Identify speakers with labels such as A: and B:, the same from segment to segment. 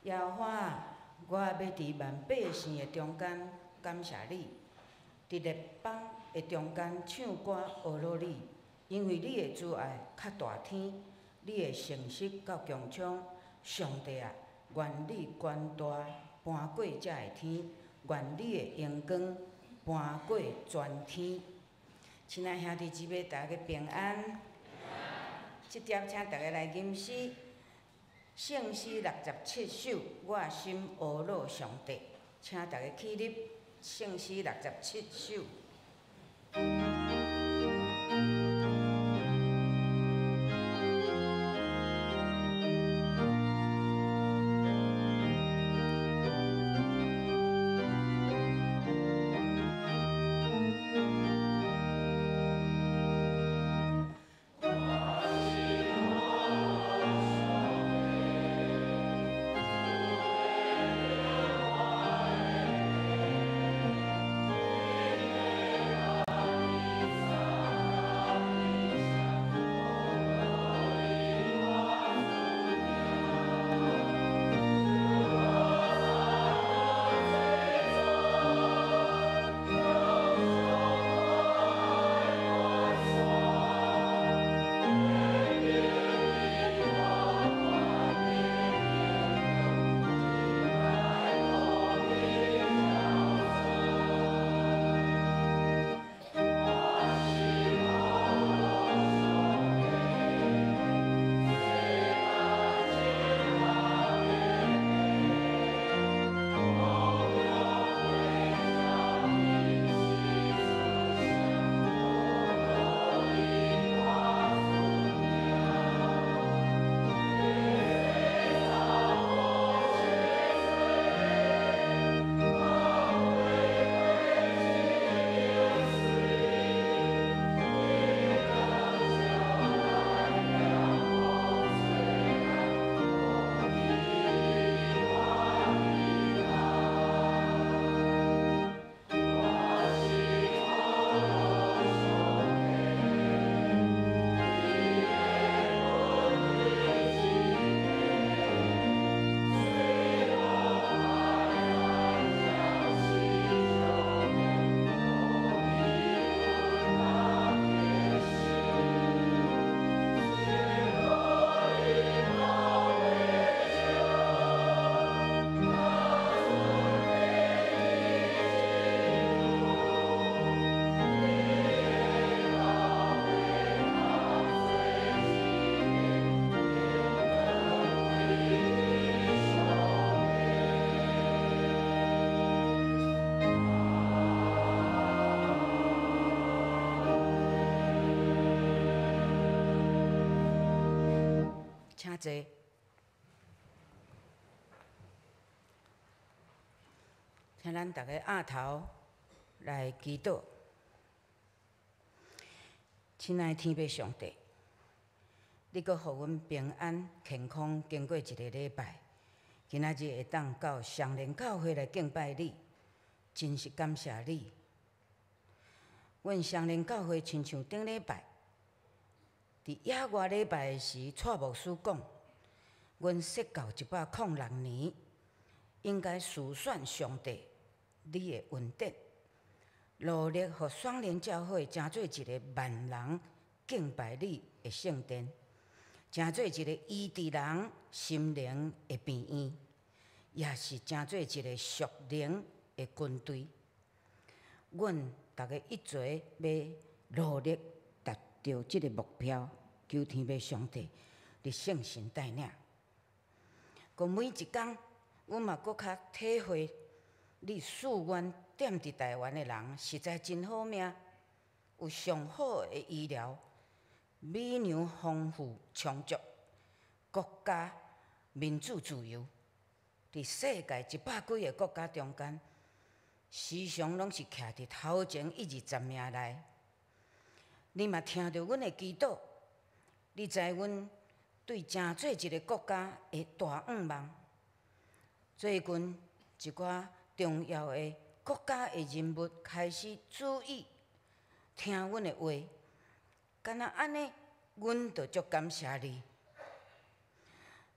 A: 耶和華，我欲佇萬百姓的中間感謝你，佇列邦的中間唱歌呵咾你，因為你的慈愛較大天，你的誠實到穹蒼。上帝啊，願你權大搬過這个天，願你的榮光搬過全天。親愛兄弟姊妹，大家平安。這點請大家來吟詩，聖詩67首，我心呵咾上帝，請大家起立，聖詩六十七首。請坐。請咱逐家仰頭來祈禱。親愛天父上帝，你閣予阮平安健康經過一个禮拜，今仔日會當到雙連教會來敬拜你，真是感謝你。阮雙連教會親像頂禮拜，佇野外禮拜的時，蔡牧師講，阮設教106年，應該數算上帝你的恩典，努力予雙連教會成做一个萬人敬拜你的聖殿，成做一个醫治人心靈的病院，也是成做一个屬靈的軍隊。阮逐家一齊欲努力達到這个目標，求天父上帝，你聖神帶領。閣每一工，阮嘛閣較體會，你賜阮踮佇台灣的人實在真好命，有上好的醫療，米糧豐富充足，國家民主自由，佇世界100幾个國家中間，時常攏是徛佇頭前一二十名內。你嘛聽著阮的祈禱，你知阮對成做一个國家的大願望。最近一寡重要的國家的人物開始注意聽阮的話，敢若按呢，阮就足感謝你。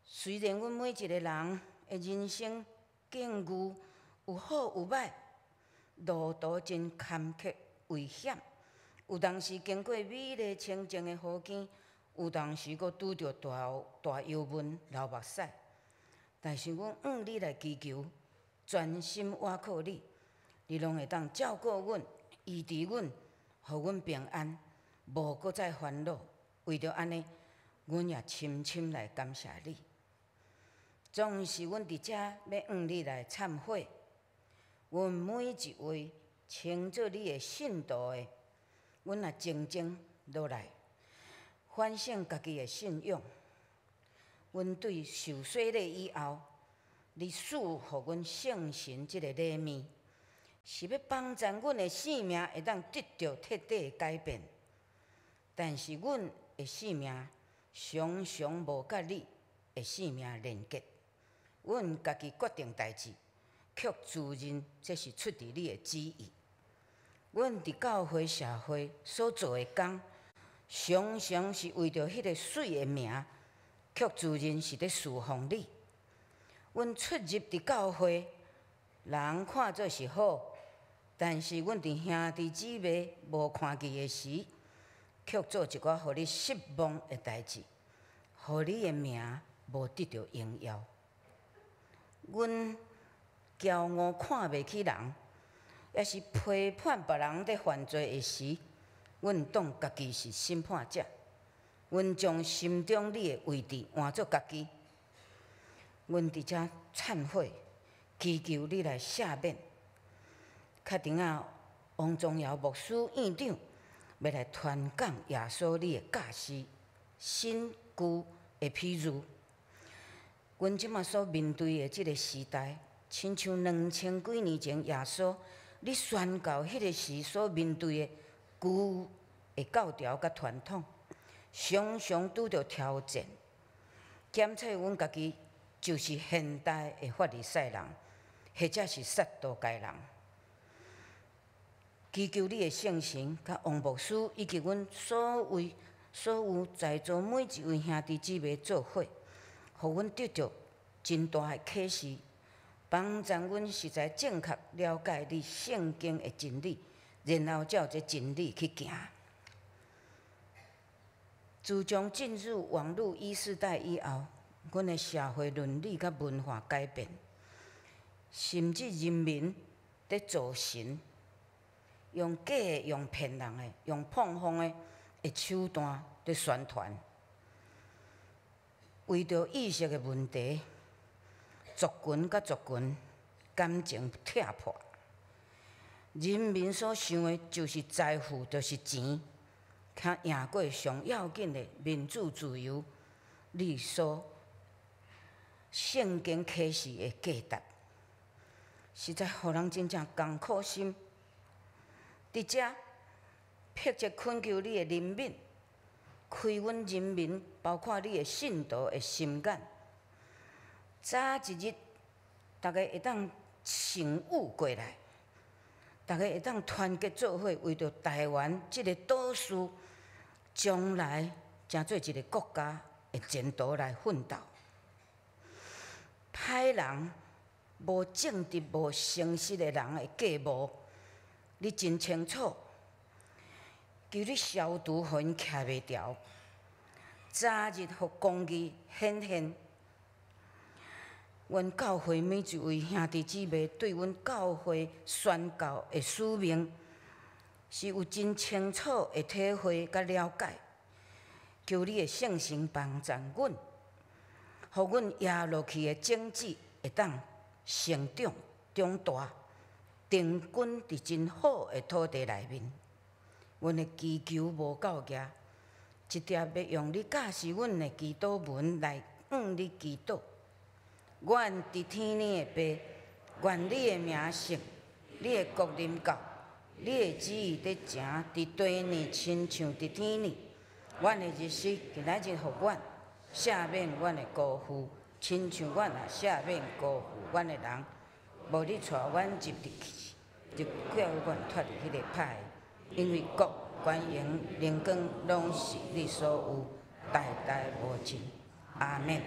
A: 雖然阮每一个人的人生境遇有好有歹，路途真坎坷危險。有當時經過美麗清靜的河間，有當時閣拄著大大幽悶流目屎。但是阮向你來祈求，專心倚靠你，你攏會當照顧阮、醫治阮，予阮平安，無閣再煩惱。為著按呢，阮也深深來感謝你。總是阮佇遮欲向你來懺悔，阮每一位稱做你的信徒的，阮若靜靜落來，反省家己的信仰。阮對受洗禮以後，你賜予阮聖神這个禮物，是欲幫助阮的生命會當得著徹底的改變。但是阮的生命常常無佮你的生命連結。阮家己決定代誌，卻自認這是出佇你的旨意。阮佇教會社會所做的工，常常是為著彼个媠的名，卻自認是咧事奉你。阮出入佇教會，人看做是好，但是阮佇兄弟姊妹無看見的時，卻做一寡予你失望的代誌，予你的名無得著榮耀。阮驕傲看袂起人，抑是批判別人佇犯罪的時，阮當家己是審判者。阮將心中你的位置換做家己。阮佇遮懺悔，祈求你來赦免。確定啊，王宗堯牧師院長欲來傳講耶穌你的教示，新舊的譬喻。阮這馬所面對的這个時代，親像2000幾年前耶穌你宣教彼个時所面對的舊的教條佮傳統，常常拄著挑戰。檢測阮家己就是現代的法利賽人，或者是撒都該人。祈求你的聖神，佮王牧師以及阮所有在座每一位兄弟姊妹做伙，予阮得著真大的啟示，幫助阮實在正確了解你聖經的真理，然後照這真理去行。自從進入網路E世代以後，阮的社會倫理佮文化改變，甚至人民佇造神，用假的、用騙人的、用膨風的手段佇宣傳。為著意識的問題，族群佮族群感情拆破，人民所想的就是財富，就是錢，較贏過上要緊的民主自由，你所聖經啟示的價值，實在予人真正艱苦心。佇遮迫切懇求你的憐憫，開阮人民，包括你的信徒的心眼，早一日，逐家會當醒悟過來，逐家會當團結做伙，為著台灣這个島嶼將來成做一个國家的前途來奮鬥。歹人、無正直、無誠實的人的計謀，你真清楚。求你消除，予𪜶徛袂牢，早日予公義顯現。阮教會每一位兄弟姊妹對阮教會宣教的使命，是有真清楚的體會佮了解。求你的聖神幫助阮，予阮掖落去的種子會當成長長大，定根佇真好的土地內面。阮的祈求無夠額，直接欲用你教示阮的祈禱文來向你祈禱。願佇天頂的父，願你的名聖，你的國臨到，你的旨意得成佇地呢，親像佇天呢。阮的日食今仔日予阮，赦免阮的辜負，親像阮也赦免辜負阮的人。無你帶阮入入去，就叫阮脫離彼个歹的。因為國、權榮、榮光，攏是你所有，代代無盡。阿們。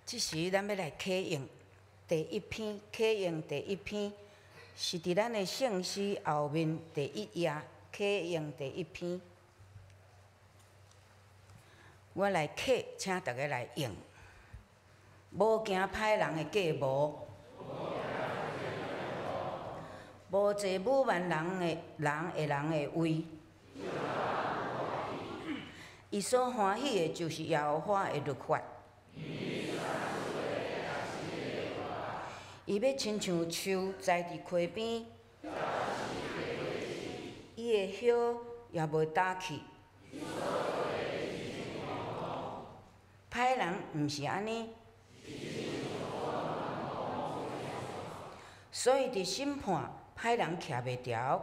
A: 這時，咱欲來啟用第一篇，啟用第一篇是佇咱的聖詩後面第一頁，啟用第一篇。我來啟，請大家來應。無行歹人的計謀，無坐侮慢人的人的人的位。伊所歡喜的，就是耶和華的律法。伊欲親像樹栽佇溪邊，伊的葉也袂焦去。歹人毋是按呢，所以佇審判，歹人徛袂牢。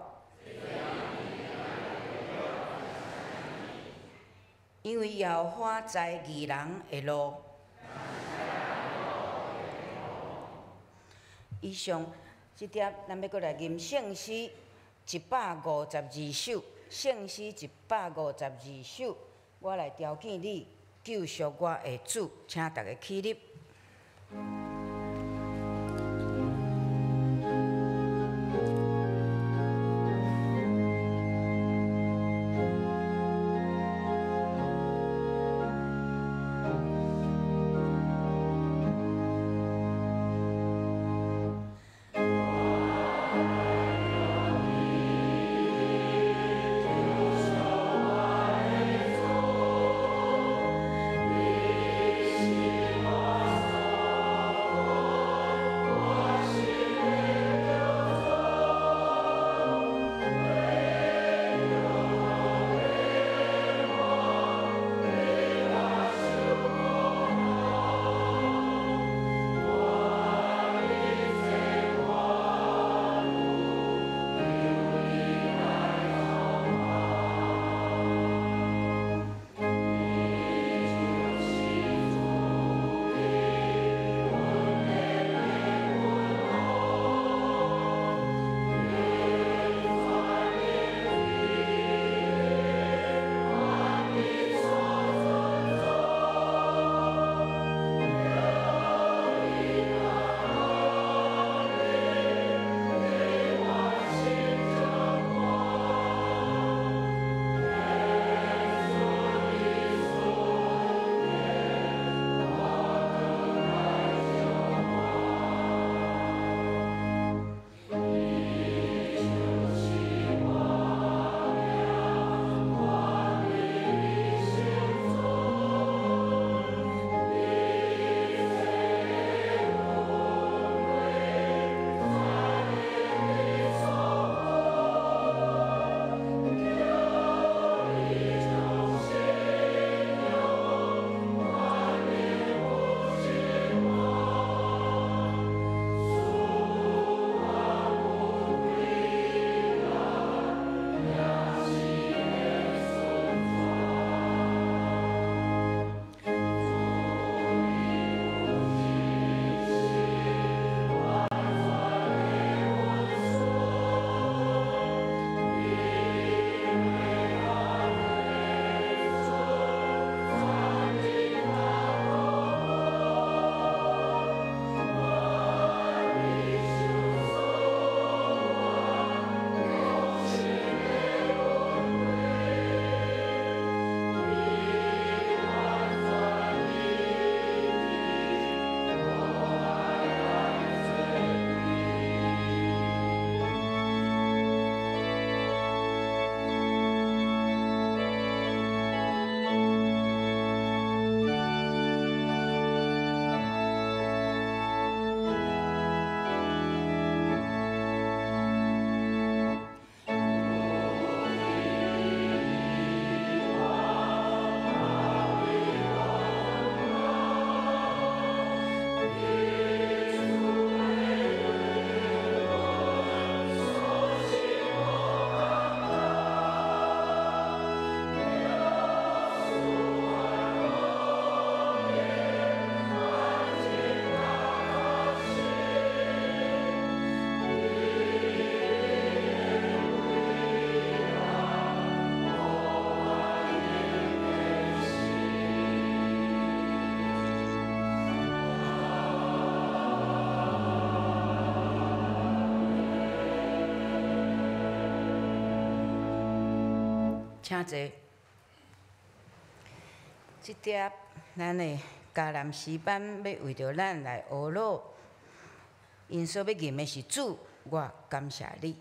A: 因為耶和華知義人的路。以上這帖，咱欲閣來吟聖詩152首，聖詩一百五十二首，我來朝見你，救贖我的主，請大家起立。
B: 你是我所
A: 請坐。這碟咱的迦南詩班欲為著咱來呵咾，𪜶所欲吟的是主，我感謝你。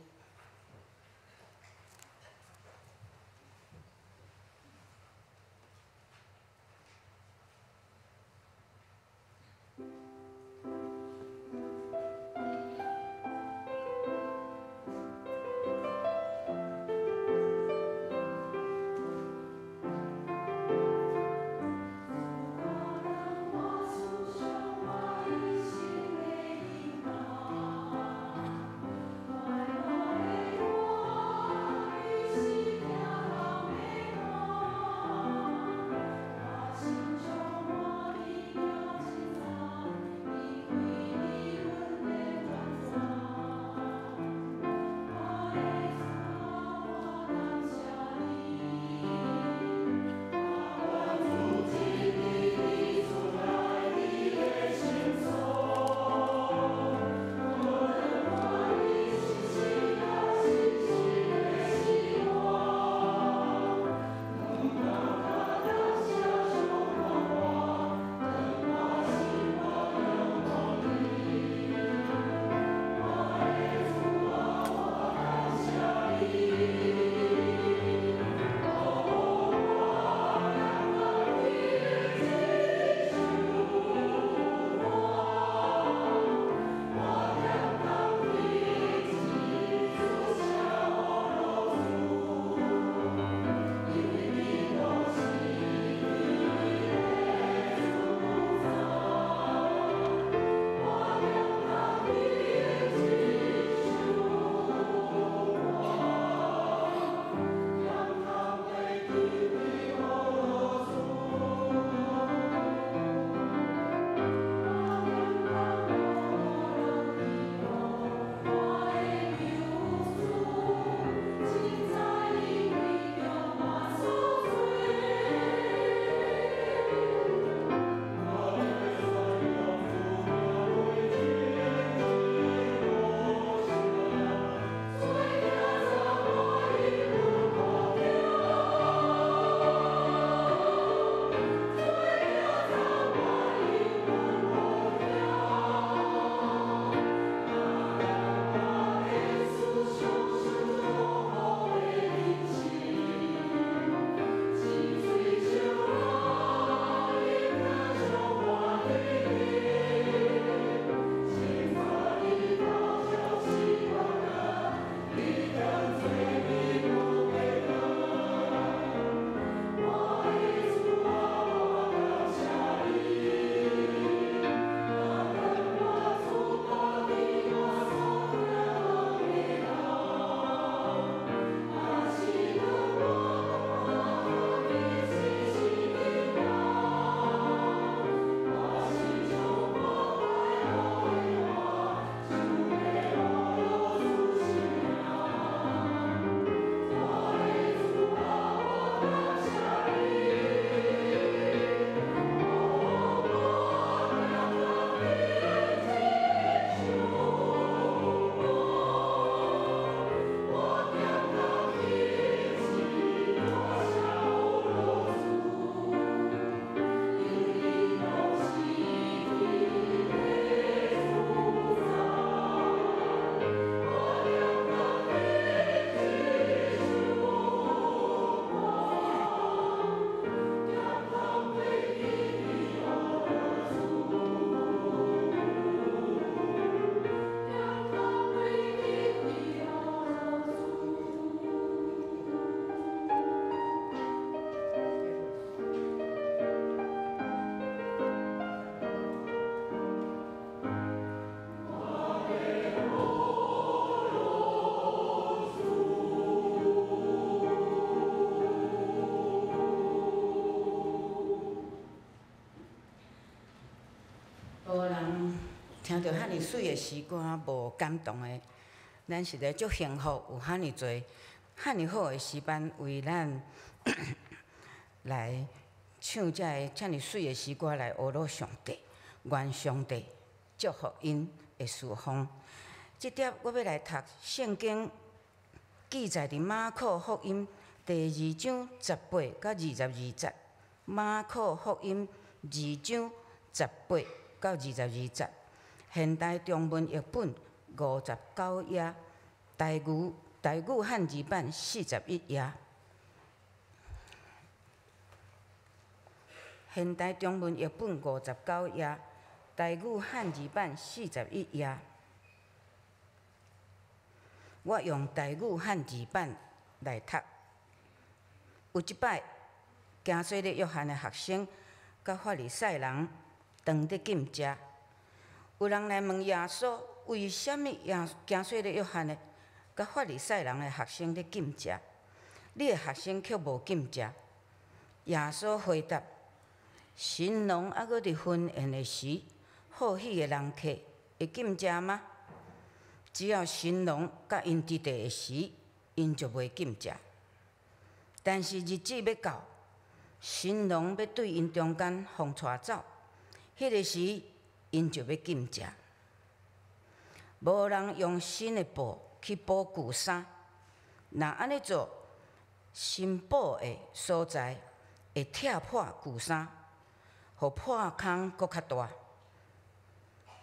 A: 無人聽著遐爾媠的詩歌無感動的，咱實在足幸福，有遐爾濟、遐爾好的詩班為咱來唱這个遮爾媠的詩歌來呵咾上帝，願上帝祝福𪜶的事奉。這碟我欲來讀聖經記載佇馬可福音第二章十八佮22節，馬可福音二章十八到22節，現代中文譯本59頁，台語漢字版41頁。現代中文譯本59頁，台語漢字版41頁。我用台語漢字版來讀。有一擺，行洗禮約翰的學生佮法利賽人當咧禁食，有人來問耶穌：為啥物耶行洗禮約翰的佮法利賽人的學生咧禁食，你的學生卻無禁食？耶穌回答：新郎猶閣佇婚宴的時，賀喜的人客會禁食嗎？只要新郎佮𪜶佇佇的時，𪜶就袂禁食。但是日子欲到，新郎欲對𪜶中間予帶走，彼个時𪜶就欲禁食。無人用新的布去補舊衫，若按呢做，新補的所在會拆破舊衫，予破空閣較大。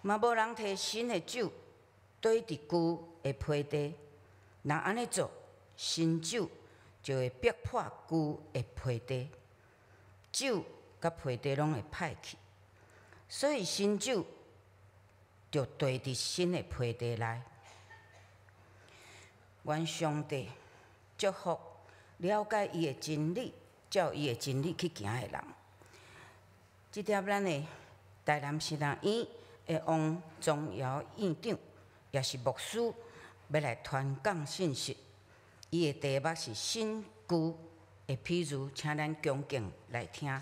A: 嘛無人提新的酒倒佇舊的皮袋，若按呢做，新酒就會逼破舊的皮袋，酒佮皮袋攏會歹去。所以新酒著綴佇新的皮袋內。願上帝祝福了解伊的真理，照伊的真理去行的人。這帖咱的台南神學院的王宗堯院長，也是牧師，欲來傳講信息。伊的題目是新舊的比喻，請咱恭敬來聽。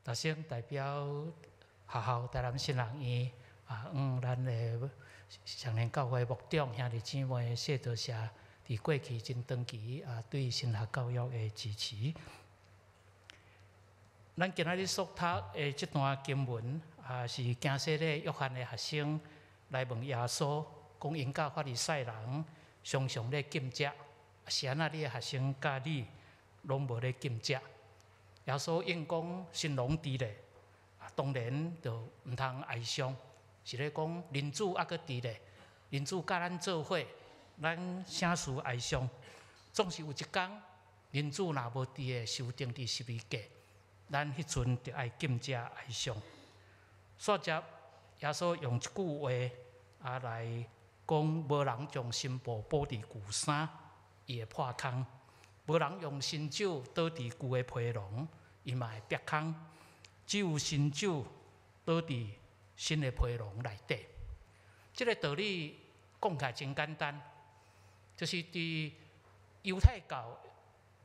B: 頭先代表學校台南神學院啊，咱的雙連教會牧長兄弟姊妹，謝多謝佇過去真長期啊對神學教育的支持。咱今仔日所讀的這段經文啊，是行洗禮約翰的學生來問耶穌，講𪜶佮法利賽人常常咧禁食，是按怎你的學生佮你攏無咧禁食？耶穌應講新郎佇咧，啊，當然就毋通哀傷，是咧講人子猶閣佇咧，人子佮咱做伙，咱啥事哀傷？總是有一工，人子若無佇咧，受釘佇十字架，咱彼陣就愛禁食哀傷。煞接耶穌用一句話啊來講：無人將新布補佇舊衫，伊會破空；無人用新酒倒佇舊的皮囊，伊嘛會煏空。只有新酒倒佇新的皮囊內底。這个道理講起來真簡單，就是佇猶太教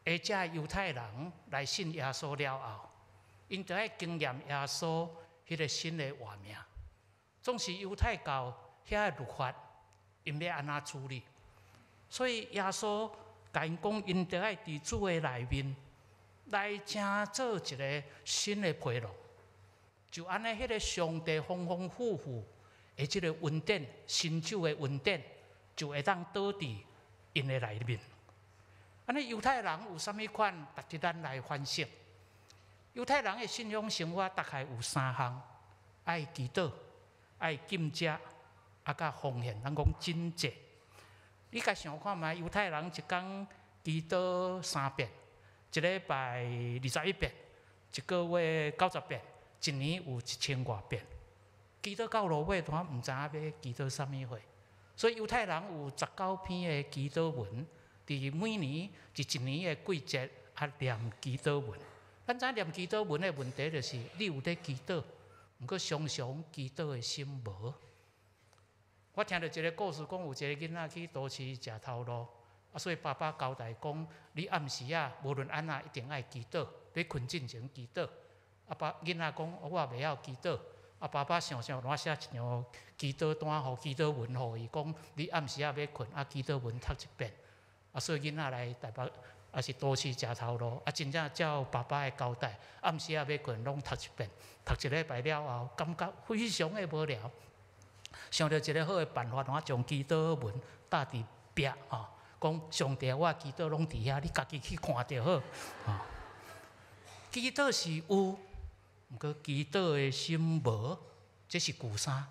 B: 的這猶太人來信耶穌了後，𪜶就愛經驗耶穌彼个新的活命。總是猶太教遐个律法，𪜶欲按怎處理？所以耶穌共𪜶講，𪜶著愛佇主的內面來成做一个新的皮囊，就按呢，彼个上帝豐豐富富的這个恩典，新酒的恩典，就會當倒佇𪜶的內面。按呢，猶太人有啥物款值得咱來反省？猶太人的信仰生活大概有三項：愛祈禱、愛禁食、啊，佮奉獻。咱講禁節。你共想看覓？猶太人一工祈禱三遍，一禮拜21遍，一個月90遍，一年有1000外遍。祈禱到落尾，都毋知影欲祈禱啥物貨。所以猶太人有19篇的祈禱文，佇每年佇一年的季節啊念祈禱文。咱知影念祈禱文的問題就是，你有咧祈禱，毋過常常祈禱的心無。我聽著一个故事，講有一个囡仔去都市食頭路，啊，所以爸爸交代講，你暗時啊，無論按怎一定愛祈禱，欲睏進前祈禱。啊爸囡仔講，我也袂曉祈禱。啊爸爸想想，亂寫一張祈禱單，予祈禱文予伊，講你暗時仔欲睏，啊祈禱文讀一遍。啊，所以囡仔來台北，抑是都市食頭路，啊，真正照爸爸的交代，暗時仔欲睏攏讀一遍，讀一禮拜了後，感覺非常的無聊。想著一个好的辦法，我將祈禱文貼佇壁吼，講上帝，我祈禱攏佇遐，你家己去看就好。吼，祈禱是有，毋過祈禱的心無，這是舊衫，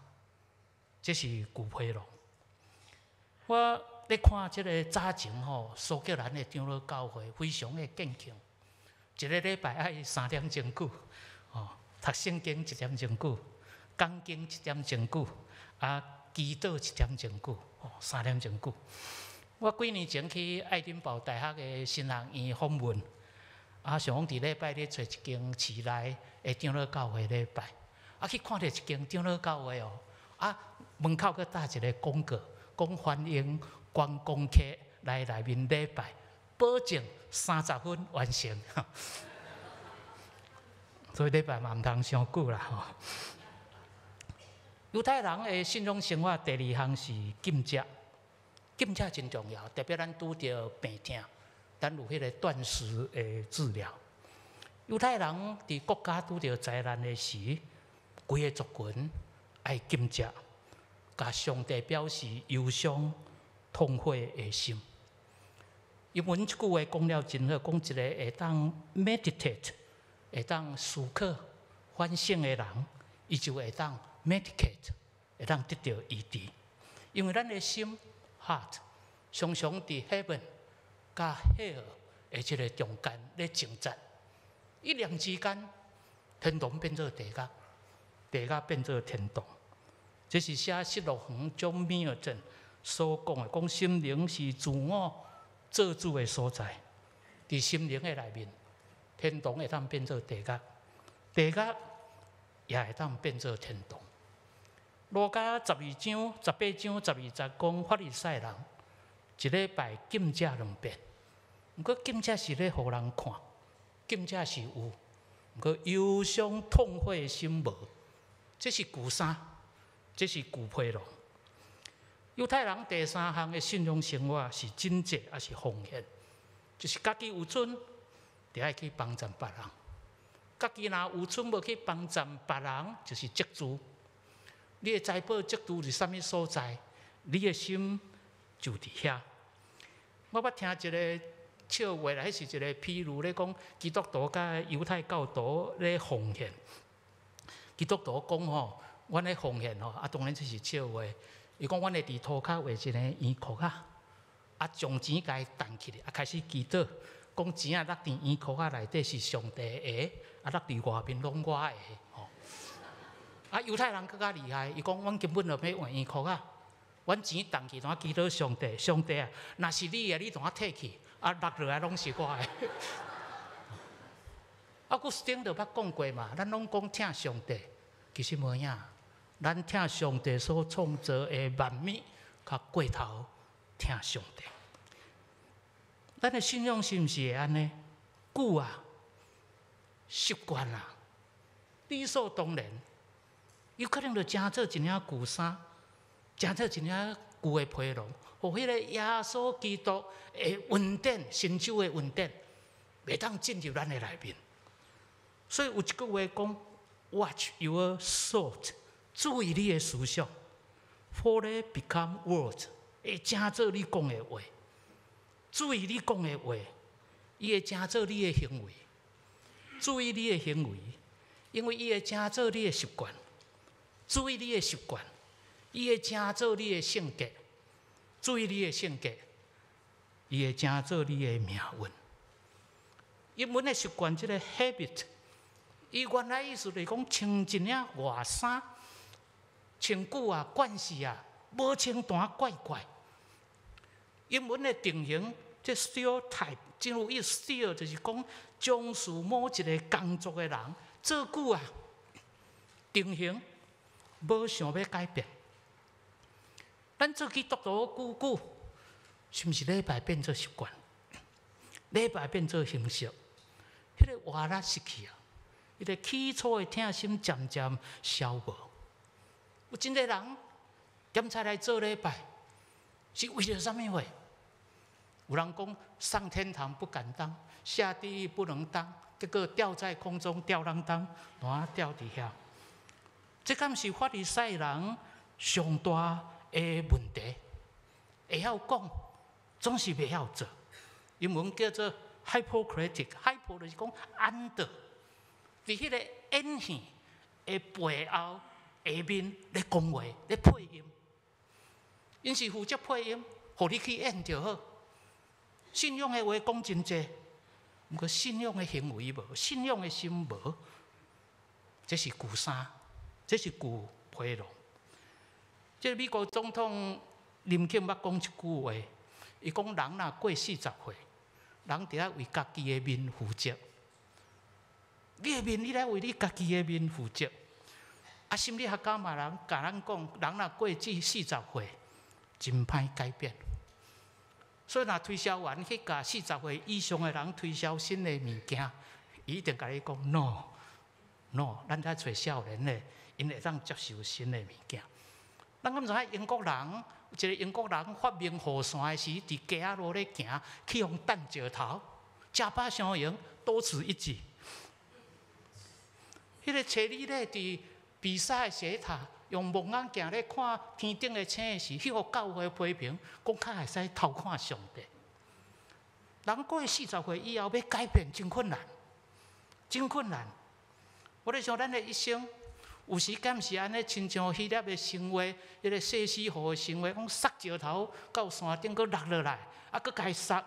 B: 這是舊皮囊。我咧看這个早前吼，蘇格蘭的長老教會非常的堅強，一个禮拜愛3點鐘久，吼，讀聖經一點鐘久，講經一點鐘久，啊，祈禱一點鐘久，吼，3點鐘久。我幾年前去愛丁堡大學的神學院訪問，啊，想講佇禮拜日揣一間市內的長老教會禮拜，啊，去看著一間長老教會哦，啊，門口閣貼一个廣告，講歡迎觀光客來內面禮拜，保證30分完成。所以禮拜嘛毋通傷久啦吼。猶太人的信仰生活第二項是禁食，禁食真重要，特別咱拄著病痛，咱有彼个斷食的治療。猶太人佇國家拄著災難的時，規个族群愛禁食，共上帝表示憂傷、痛悔的心。英文這句話講了真好，講一个會當 meditate、會當思考、反省的人，伊就會當 medicate，會當得著醫治。因為咱的心 heart 常常佇 heaven 佮 hell 的這个中間咧掙扎，一念之間，天堂變做地獄，地獄變做天堂。這是寫《失樂園》John Milton 所講的，講心靈是自我做主的所在。佇心靈的內面，天堂會當變做地獄，地獄也會當變做天堂。路加12章、18章12節講法利賽人一禮拜禁食兩遍，毋過禁食是咧予人看，禁食是有，毋過憂傷痛悔的心無，這是舊衫，這是舊皮囊。猶太人第三項的信仰生活是賑濟，抑是奉獻，就是家己有賰，就愛去幫贊別人；家己若有賰無去幫贊別人，就是積聚。你的財寶積聚佇啥物所在，你的心就佇遐。我捌聽一个笑話啦，彼是一个譬喻咧講基督徒佮猶太教徒咧奉獻。基督徒講吼，阮咧奉獻吼，啊，當然這是笑話。伊講，阮會佇塗跤畫一个圓箍仔，啊，將錢共伊擲起來，啊，開始祈禱，講錢仔落佇圓箍仔內底是上帝的，啊，落佇外面攏我的，吼。啊，猶太人閣較厲害，伊講，阮根本就欲換圓箍仔，阮錢擲去，怎祈禱上帝？上帝啊，若是你的，你怎退去？啊，落落來攏是我的。啊，古斯丁就捌講過嘛，咱攏講疼上帝，其實無影。咱疼上帝所創造的萬物，較過頭疼上帝。咱的信仰是毋是會按呢？久啊，習慣啊，理所當然，有可能就成做一領舊衫，成做一領舊的皮囊，予彼个耶穌基督的恩典、神蹟的恩典，袂當進入咱的內面。所以有一句話講：Watch your thought。注意你的思想，For they become words，會成做你講的話。注意你講的話，伊會成做你的行為。注意你的行為，因為伊會成做你的習慣。注意你的習慣，伊會成做你的性格。注意你的性格，伊會成做你的命運。英文的習慣，這个 habit，伊原來意思就是講穿一領外衫。穿久啊，慣勢啊，無穿單怪怪。英文的定型，這 stereotype 真有意思，就是講從事某一个工作的人做久啊，定型，無想欲改變。咱做基督徒久久，是毋是禮拜變做習慣？禮拜變做形式，彼个活力失去啊！彼个起初的疼心漸漸消無。有真濟人檢查來做禮拜，是為著啥物貨？有人講上天堂不敢當，下地獄不能當，結果吊在空中吊啷當，爛吊佇遐。這敢是法利賽人上大的問題？會曉講，總是袂曉做。英文叫做 hypocritic，hypo 就是講 under，佇彼個演戲的背後下面咧講話，咧配音。𪜶是負責配音，予你去演就好。信仰的話講真濟，毋過信仰的行為無，信仰的心無，這是舊衫，這是舊皮囊。這個美國總統林肯捌講一句話，伊講人若過40歲，人著愛為家己的面負責。你的面，你來為你家己的面負責。啊，心理學家嘛人共咱講，人若過這40歲，真歹改變。所以，若推銷員去共40歲以上的人推銷新的物件，伊一定共你講 no，no，咱愛揣少年的，𪜶會當接受新的物件。咱敢知影英國人，一個英國人發明雨傘的時，佇街仔路咧行，去予擲石頭，食飽傷閒，多此一舉。彼個查理咧佇比薩的斜塔，用望遠鏡咧看天頂的星的時，去予教會批評，講較會使偷看上帝。人過40歲以後，欲改變真困難，真困難。我咧想，咱的一生有時敢是按呢，親像希臘的神話，彼個西西弗的神話，講捒石頭到山頂，閣落落來，啊，閣共伊捒，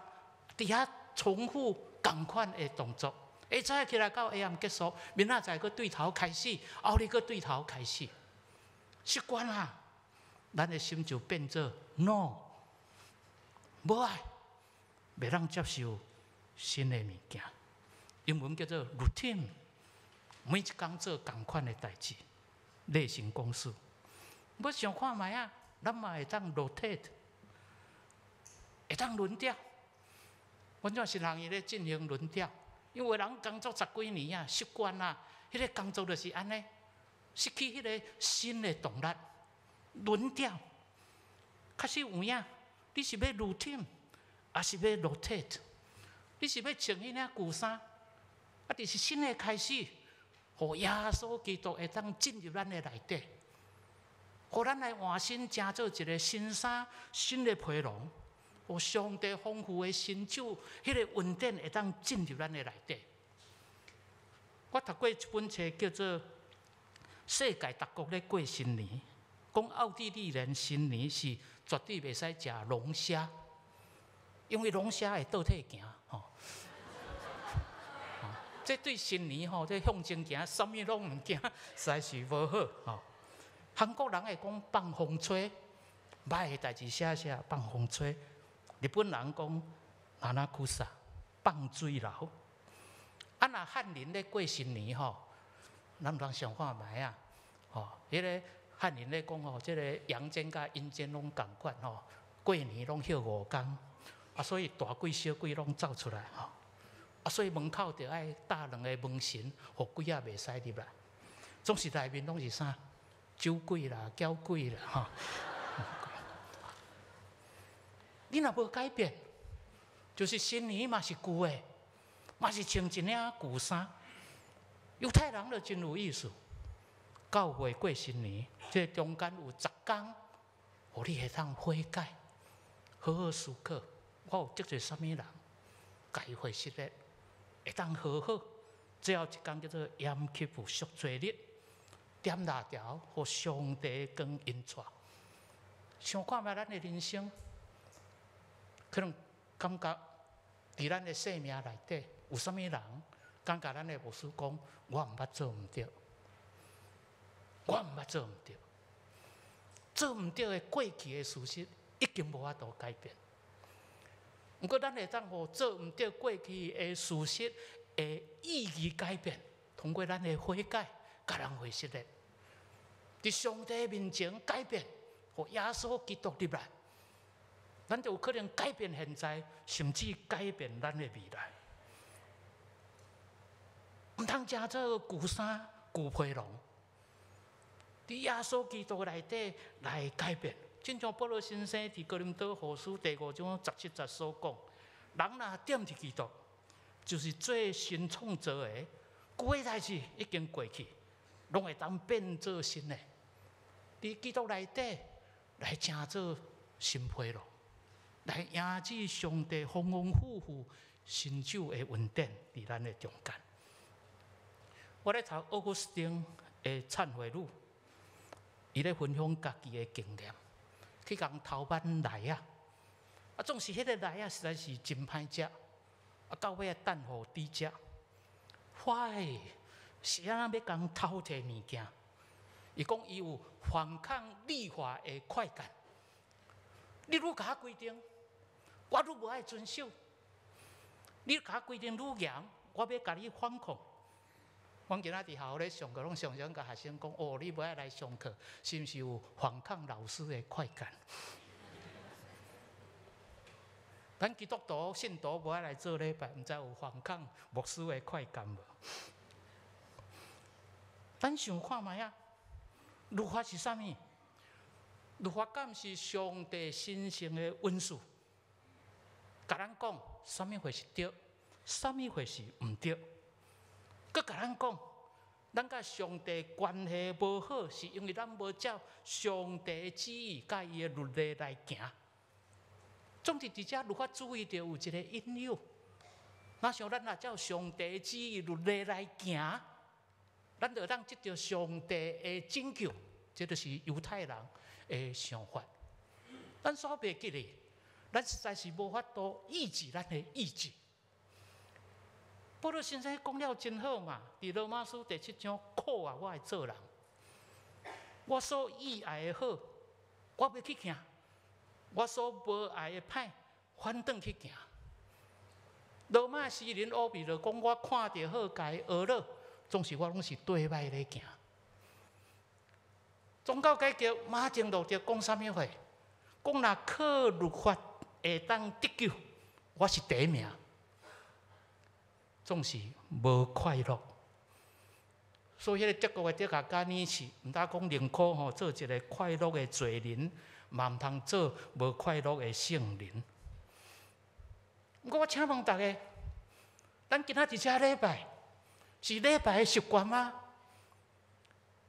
B: 佇遐重複仝款的動作。下早起來到下暗結束，明仔載閣對頭開始，後日閣對頭開始，習慣啊，咱的心就變做 no，無愛，袂當接受新的物件。英文叫做 routine，每一工做仝款的代誌，例行公事。欲想看覓啊，咱嘛會當 rotate，會當輪調。阮這是人伊咧進行輪調，因為人工作十幾年啊，習慣啊，彼個工作就是按呢，失去彼個新的動力，輪調。確實有影，你是欲 routine，抑是欲 rotate？你是欲穿彼領舊衫，啊，就是新的開始，予耶穌基督會當進入咱的內底，予咱來換新，成做一個新衫、新的皮囊，予上帝豐富的神酒，彼個恩典會當進入咱的內底。我讀過一本冊叫做《世界各國咧過新年》，講奧地利人新年是絕對袂使食龍蝦，因為龍蝦會倒退行吼。這對新年吼，這向前行，啥物攏毋驚，實在是無好吼。韓國人會講放風吹，歹的代誌寫寫放風吹。日本人講七草放水流。啊，若漢人咧過新年吼，咱毋通想看覓啊？吼，彼個漢人咧講吼，這個陽間佮陰間攏仝款吼，過年攏歇五工，啊，所以大鬼小鬼攏走出來吼。啊，所以門口著愛搭兩个門神，予鬼仔袂使入來。總是內面攏是啥？酒鬼啦、攪鬼啦，吼。你若無改變，就是新年嘛是舊的，嘛是穿一領舊衫。猶太人就真有意思，教會過新年，這中間有10工，予你會當悔改，好好思考，我有得罪啥物人，共伊回失咧，會當和好。最後一工叫做延基布贖罪日，點蠟燭，予上帝光引帶。想看覓咱的人生，可能感覺佇咱的生命內底有啥物人，感覺咱的牧師講，我毋捌做毋著，我毋捌做毋著，做毋著的過去的事實已經無法度改變。毋過咱會當予做毋著過去的事實的意義改變，通過咱的悔改，共人回失的，佇上帝面前改變，予耶穌基督入來，咱就有可能改變現在，甚至改變咱的未來。毋通成做舊衫、舊皮囊，佇耶穌基督內底來改變。親像保羅先生佇哥林多後書第5章17節所講。人若踮佇基督，就是做新創造的，舊的代誌已經過去，攏會當變做新的。佇基督內底來成做新皮囉，來迎接上帝豐豐富富新酒的恩典佇咱的中間。我咧讀奧古斯丁的懺悔錄，伊咧分享家己的經驗，去共偷挽梨仔，啊，總是彼個梨仔實在是真歹食，啊，到尾仔等予豬食。Why？是按怎欲共偷提物件？伊講伊有反抗律法的快感。你愈共我規定，我愈無愛遵守。你共我規定愈嚴，我欲共你反抗。阮今仔佇學校咧上課，攏常常共學生講：哦，你無愛來上課，是毋是有反抗老師的快感？咱基督徒信徒無愛來做禮拜，毋知有反抗牧師的快感無？咱想看覓仔？律法是啥物？律法敢是上帝神聖的恩賜，共咱講啥物貨是對，啥物貨是毋對。閣共咱講，咱佮上帝關係無好，是因為咱無照上帝的旨意佮伊的律例來行。總之，佇遮律法主義就有一個引誘。若像咱若照上帝的旨意律例來行，咱就當得著上帝的拯救。這就是猶太人的想法。咱所袂記得，咱實在是無法度抑制咱的意志。保祿先生講了真好嘛，佇羅馬書第七章，苦啊！我的做人，我所意愛的好，我欲去行；我所無愛的歹，反轉去行。羅馬詩人奧比就講，我看著好，共伊學了，總是我攏是對䆀咧行。宗教改革，馬丁路德講啥物話？講若靠律法會當得救，我是第一名。總是無快樂，所以彼個德國的哲學家尼采，毋但講寧可吼做一個快樂的罪人，嘛毋通做無快樂的聖人。毋過我請問大家，咱今仔佇遮禮拜，是禮拜的習慣嗎？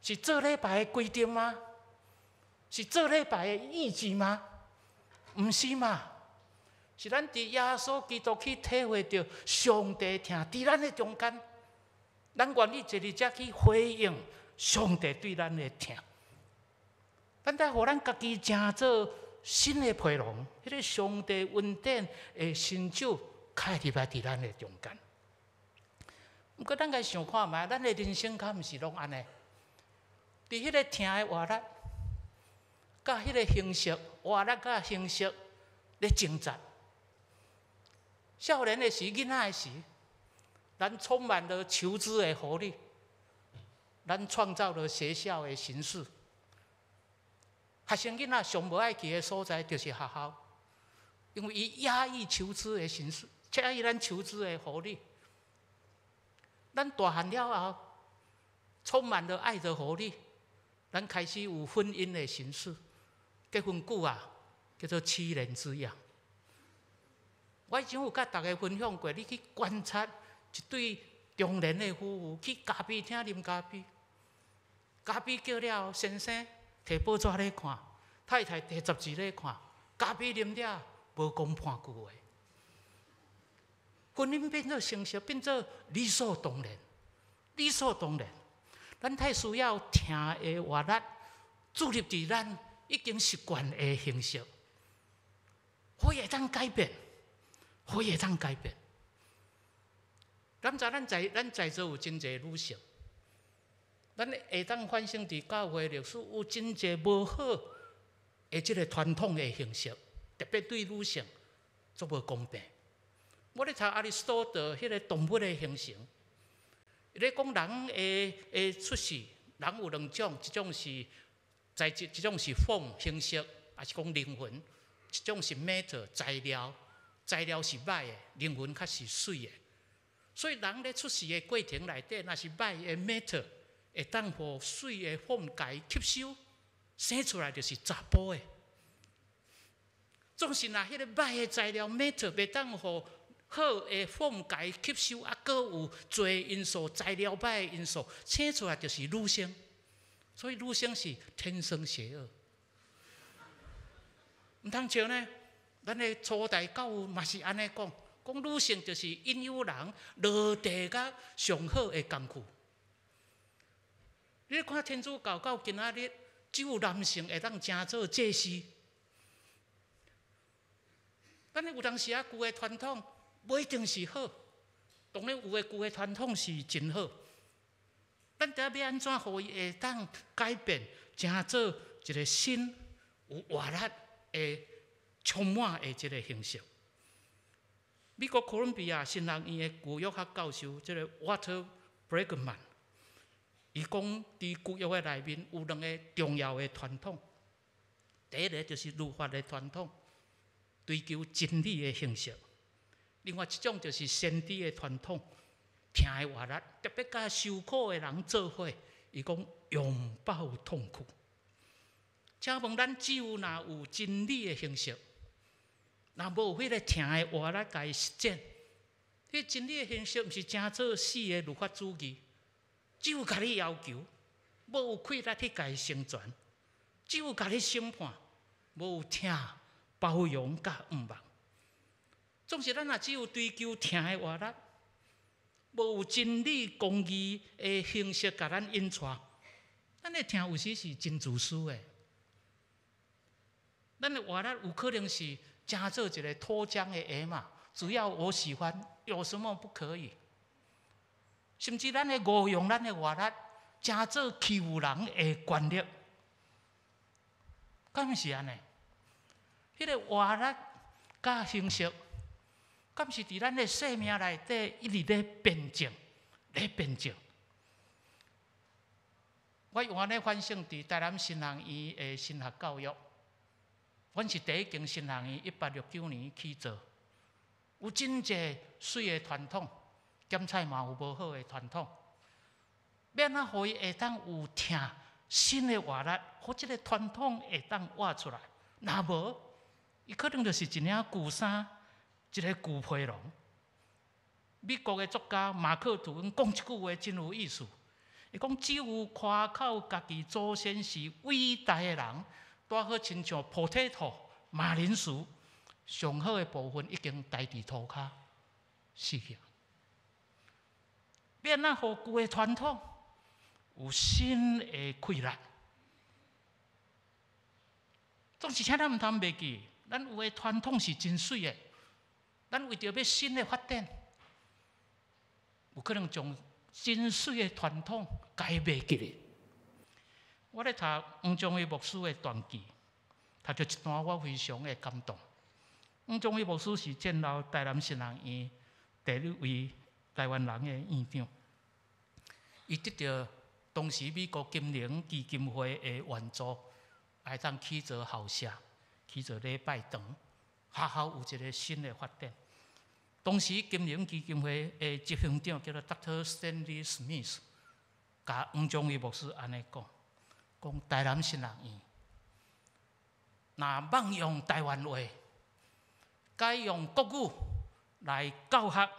B: 是做禮拜的規定嗎？是做禮拜的意志嗎？毋是嘛？是咱佇耶穌基督去體會著上帝疼佇咱的中間，咱願意坐佇遮去回應上帝對咱的疼。咱得予咱家己成做新的皮囊，彼個上帝恩典的新酒開入來佇咱的中間。毋過咱共想看覓，咱的人生敢毋是攏按呢？佇彼個疼的活力，佮彼個形式活力佮形式咧掙扎。少年的時，囡仔的時，咱充滿了求知的活力，咱創造了學校的形式。學生囡仔上無愛去的所在就是學校，因為伊壓抑求知的形式，壓抑咱求知的活力。咱大漢了後，充滿了愛的活力，咱開始有婚姻的形式。結婚久啊，叫做七年之癢。我以前有佮大家分享過，你去觀察一對中年的夫婦去咖啡廳啉咖啡，咖啡叫了後，先生提報紙咧看，太太提雜誌咧看，咖啡啉了無講半句話。婚姻變做形式，變做理所當然，理所當然。咱太需要疼的活力注入佇咱已經習慣的形式，可以會當改變。可以會當改變。咱知咱在咱在座有真濟女性，咱會當反省佇教會歷史有真濟無好的這個傳統的形式，特別對女性足無公平。我咧讀亞里士多德彼個動物的形成，伊咧講人的出世，人有兩種，一種是材質，一種是 form 形式，抑是講靈魂；一種是 matter 材料。材料是歹的，靈魂較是媠的。所以人咧出世的過程內底，若是歹的 matter，會當予媠的 form 共伊吸收，生出來就是查埔的。總是若彼個歹的材料 matter 袂當予好的 form 共伊吸收，啊，閣有濟因素、材料歹的因素，生出來就是女生。所以女生是天生邪惡。毋通笑呢，咱的初代教父嘛是按呢講，講女性就是引誘人落地佮上好的工具。你看天主教到今仔日，只有男性會當成做祭司。咱的有當時啊，舊的傳統無一定是好，當然有的舊的傳統是真好。咱著欲按怎予伊會當改變，成做一個新有活力的充滿的這個形式。美國哥倫比亞神學院的舊約學教授，這個 Walter Brueggemann，伊講佇舊約的內面有兩个重要的傳統。第一个就是律法的傳統，追求真理的形式；另外一種就是先知的傳統，疼的活力，特別佮受苦的人做伙。伊講擁抱痛苦。請問咱只有若有真理的形式，若無有彼个疼的活力共伊實踐，彼真理的形式毋是成做死的律法主義，只有共你要求，無有氣力去共伊成全；只有共你審判，無有疼、包容佮向望。總是咱若只有追求疼的活力，無有真理公義的形式共咱引帶，咱的疼有時是真自私的。咱的活力有可能是成做一个脫韁的野馬，只要我喜歡，有什麼不可以？甚至咱會誤用咱的活力，成做欺負人的權力，敢毋是按呢？彼个活力佮形式，敢是佇咱的生命內底一直咧辯證，咧辯證。我用按呢反省佇台南神學院的神學教育，阮是第一間神學院，1869年起做，有真濟媠的傳統，檢採嘛有無好的傳統。欲按怎予伊會當有疼新的活力，予這个傳統會當活出來？若無，伊可能就是一領舊衫，一个舊皮囊。美國的作家馬克吐溫講這句話真有意思。伊講只有誇口家己祖先是偉大的人，拄好親像 potato 馬鈴薯，上好的部分已經待佇塗跤死去。欲按怎予舊的傳統有新的氣力？總是請咱毋通袂記，咱有的傳統是真媠的。咱為著欲新的發展，有可能將真媠的傳統共伊袂記咧。我咧讀黃宗威牧師的傳記，讀著一段我非常的感動。黃宗威牧師是戰後台南神學院第一位台灣人的院長，伊得著當時美國金融基金會的援助，會當起造校舍、起造禮拜堂，學校有一个新的發展。當時金融基金會的執行長叫做 Dr. Stanley Smith，共黃宗威牧師按呢講，講台南神學院若妄用台灣話，改用國語來教學，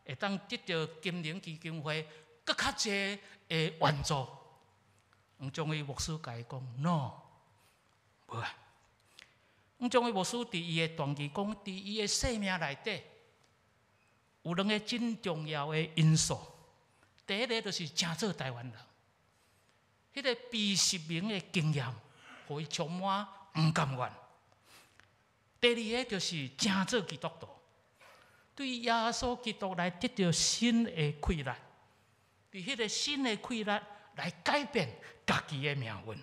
B: 會當得著金融基金會閣較濟的援助。黃宗威牧師共伊講：No，無啊。黃宗威牧師佇伊的傳記講，佇伊的生命內底有兩个真重要的因素。第一个就是成做台灣人，彼个被殖民的經驗，予伊充滿毋甘願。第二个就是成做基督徒，對耶穌基督來得著新的氣力，佇彼个新的氣力來改變家己的命運。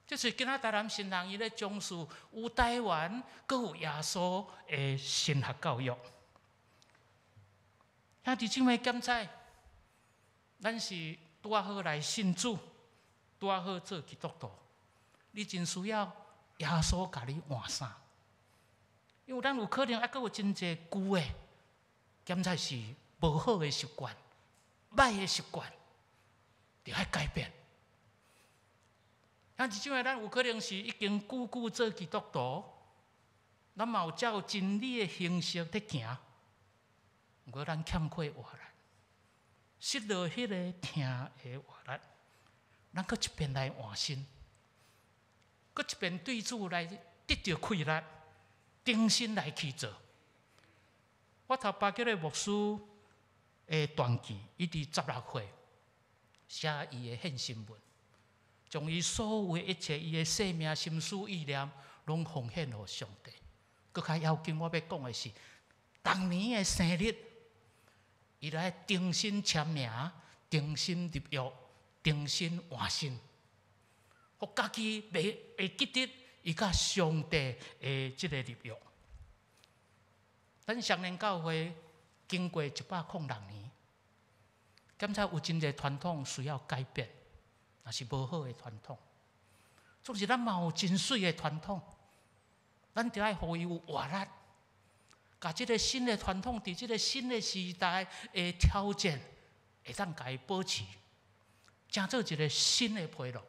B: 這是今仔台南神學院咧重視有台灣，閣有耶穌的神學教育。兄弟姊妹檢採，咱是拄仔好來信主，拄仔好做基督徒，你真需要耶穌共你換衫，因為咱有可能猶閣有真濟舊的，檢採是無好的習慣、歹的習慣，著愛改變。兄弟姊妹，咱有可能是已經久久做基督徒，咱嘛有照真理的形式佇行。毋過咱欠缺活力，失落彼个疼的活力，咱閣一遍來換新，閣一遍對主來得著氣力，重新來去做。我頭巴叫咧牧師的傳記，伊佇16歲寫伊的獻身文，將伊所有的一切，伊的生命、心思、意念，攏奉獻予上帝。閣較要緊，我欲講的是，當年的生日，伊來重新簽名、重新立約、重新換新，予家己袂會記得伊佮上帝的這个立約。咱雙連教會經過106年，感覺有真濟傳統需要改變，若是無好的傳統。總是咱嘛有真媠的傳統，咱著愛予伊有活力，共這个新的傳統佇這个新的時代的挑戰，會當共伊保持，成做一个新的培養。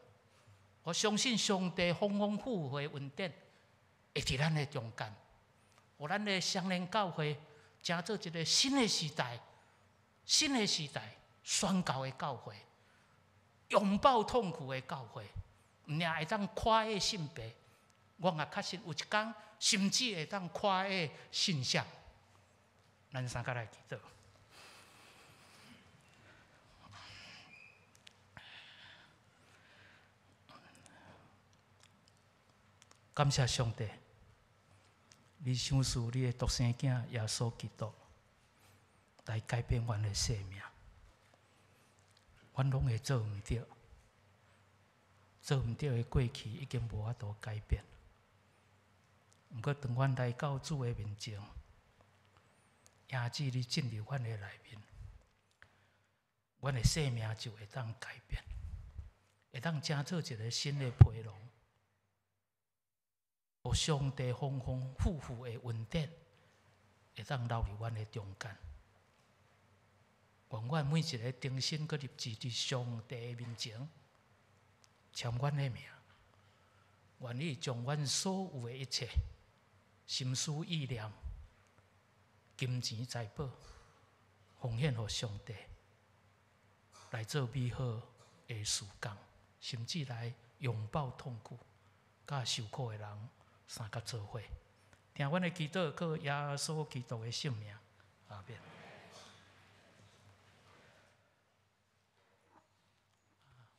B: 我相信上帝豐豐富富的恩典會佇咱的中間，予咱的雙連教會成做一个新的時代，新的時代宣教的教會，擁抱痛苦的教會，毋爾會當跨越性別，我也確實有一天，甚至會當跨越信仰。咱三個來祈禱。感謝上帝，你賞賜你的獨生囝耶穌基督來改變阮的生命。阮攏會做毋著，做毋著的過去已經無法度改變。毋過，當阮來到主的面前，耶子你進入阮的內面，阮的生命就會當改變，會當成做一個新的培養。予上帝豐豐富富的恩典，會當留佇阮的中間。願阮每一个重新閣立志佇上帝的面前，簽阮的名，願意將阮所有的一切心思意念、金錢財寶，奉獻予上帝，來做美好的事工，甚至來擁抱痛苦、佮受苦的人。三甲做伙，聽阮的祈禱，靠耶穌基督的聖名，阿們。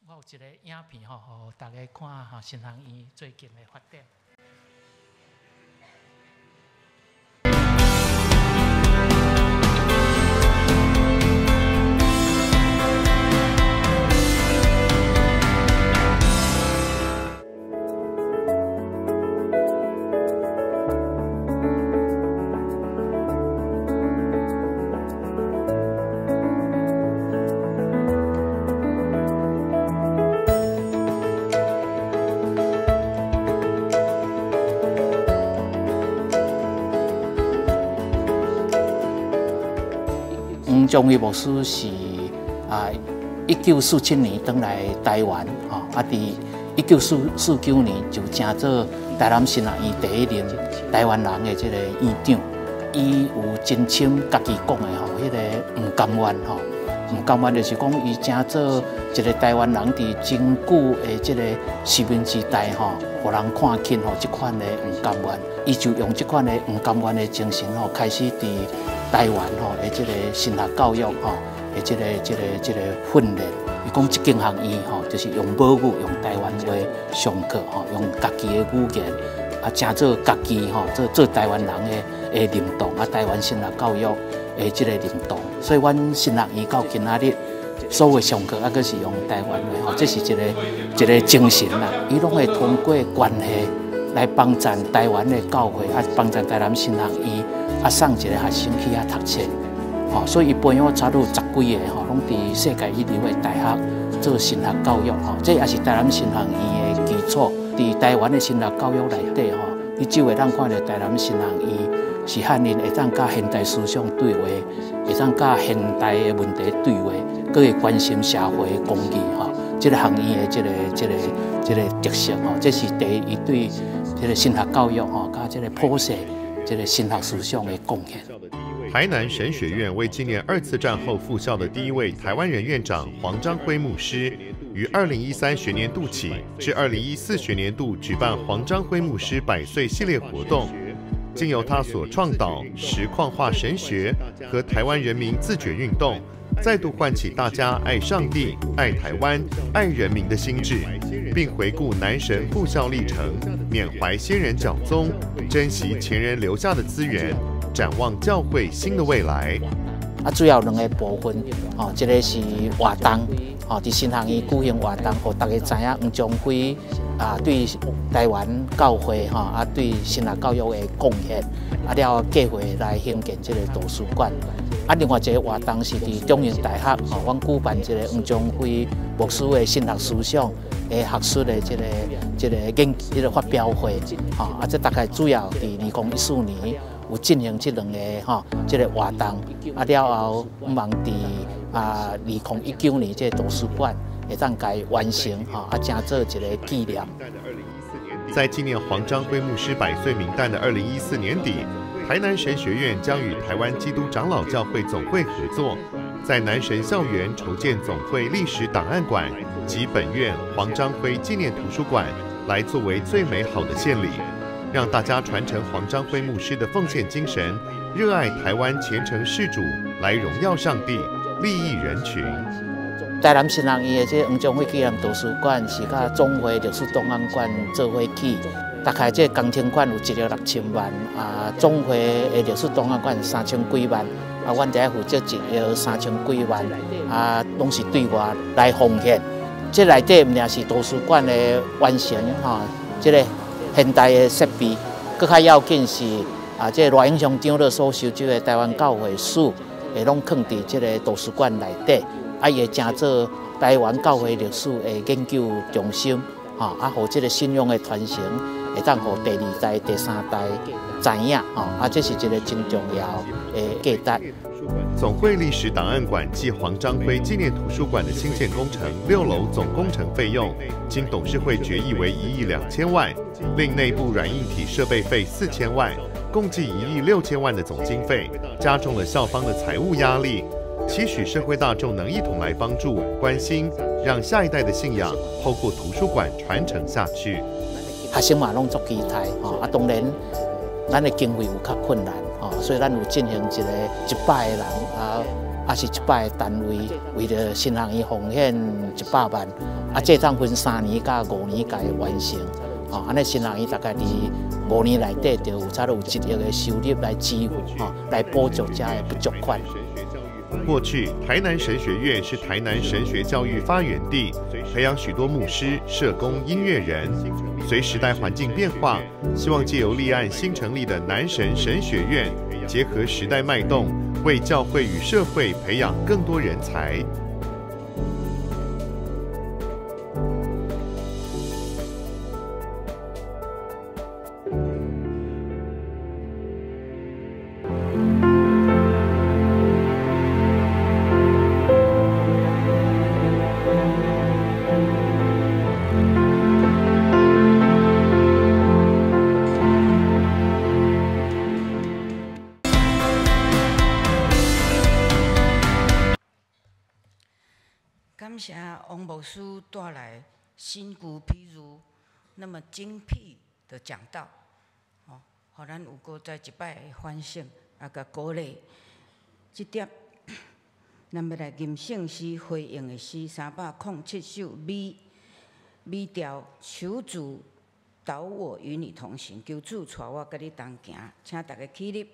B: 我有一个影片吼，予大家看吼，神學院最近的發展。
C: 張威牧師是1947年轉來台灣，吼，佇1949年就成做台南神學院第一任台灣人的這个院長。伊有真深家己講的吼，彼个毋甘願吼，毋甘願就是講伊成做一个台灣人佇真久的這个殖民時代吼，予人看輕吼，這款的毋甘願，伊就用這款的毋甘願的精神吼，開始佇台灣吼的這个神學教育吼的這个訓練。伊講這間學院吼，就是用母語、用台灣話上課吼，用家己的語言啊，成做家己吼，做台灣人的認同啊，台灣神學教育的這个認同。所以，阮神學院到今仔日所有上課啊，閣是用台灣話吼，這是一个精神啦。伊攏會通過關係來幫贊台灣的教會啊，幫贊台南神學院。啊，送一个學生去遐讀冊，吼，所以伊培養差不多10幾个吼，攏佇世界一流的大學做神學教育，吼，這也是台南神學院的基礎。佇台灣的神學教育內底，吼，你只會當看著台南神學院是漢人會當佮現代思想對話，會當佮現代的問題對話，閣會關心社會的公義，吼，這个學院的這个特色，吼，這是第一，伊對這个神學教育，吼，佮這个普世。這个神學思想的貢獻。
D: 台南神學院為紀念二次戰後復校的第一位台灣人院長黃章輝牧師，於2013學年度起至2014學年度舉辦黃章輝牧師百歲系列活動，經由他所創導實況化神學和台灣人民自覺運動，再度喚起大家愛上帝、愛台灣、愛人民的心智，並回顧南神復校歷程，緬懷先人腳蹤，珍惜前人留下的資源，展望教會新的未來。
C: 啊，主要兩個部分，哦，一個是活動，哦，佇神學院舉行活動，予大家知影黃章輝啊對台灣教會吼啊對神學教育的貢獻，啊了後計劃來興建這個圖書館。啊，另外一個活動是佇中正大學，吼，阮舉辦這個黃章輝牧師的神學思想的學術的這個研這個發表會，吼，啊，這大概主要佇2014年有進行這兩個吼這個活動，啊了後，向望佇2019年這個圖書館會當共完成，吼，啊，成做一個紀念。
D: 在紀念黃章輝牧師百歲冥誕的2014年底，台南神學院將與台灣基督長老教會總會合作，在南神校園籌建總會歷史檔案館及本院黃章輝紀念圖書館，來作為最美好的獻禮，讓大家傳承黃章輝牧師的奉獻精神，熱愛台灣虔誠事主，來榮耀上帝，利益人群。
C: 台南神學院的這個黃章輝紀念圖書館是佮總會歷史檔案館做伙起，大概這個工程款有1億6千萬，啊，總會的歷史檔案館3000幾萬，啊，阮遮負責1億3000幾萬，啊，攏是對外來奉獻。這內底毋但是圖書館的完成吼，這個現代的設備，閣較要緊是啊，這個賴永祥長老所收集的台灣教會史，會攏囥佇這個圖書館內底。啊，伊會成做台灣教會歷史的研究中心，吼，啊，予這個信仰的傳承會當予第二代、第三代知影，吼，啊，這是一個真重要的價值。
D: 總會歷史檔案館暨黃章輝紀念圖書館的興建工程6樓總工程費用，經董事會決議為1億2千萬，另內部軟硬體設備費4000萬，共計1億6千萬的總經費，加重了校方的財務壓力。期許社會大眾能一同來幫助、關心，讓下一代的信仰透過圖書館傳承下去。
C: 學生嘛攏足期待，吼啊，當然咱的經費有較困難，吼，所以咱有進行一個100個人啊，抑是100個單位，為著神學院奉獻100萬，啊，這當分3年佮5年共伊完成，吼，按呢神學院大概佇5年內底就有差不多有1億的收入來支付，吼，來補足遮的不足款。
D: 過去，台南神學院是台南神學教育發源地，培養許多牧師、社工、音樂人。隨時代環境變化，希望借由立案新成立的南神神學院，結合時代脈動，為教會與社會培養更多人才。
A: 感謝王牧師帶來新舊譬喻那麼精闢的講道，吼，予咱有閣再一擺的反省，啊，佮鼓勵。這點，咱欲來吟聖詩回應的詩307首 B 調，求主導我與你同行，求主帶我佮你同行，請大家起立。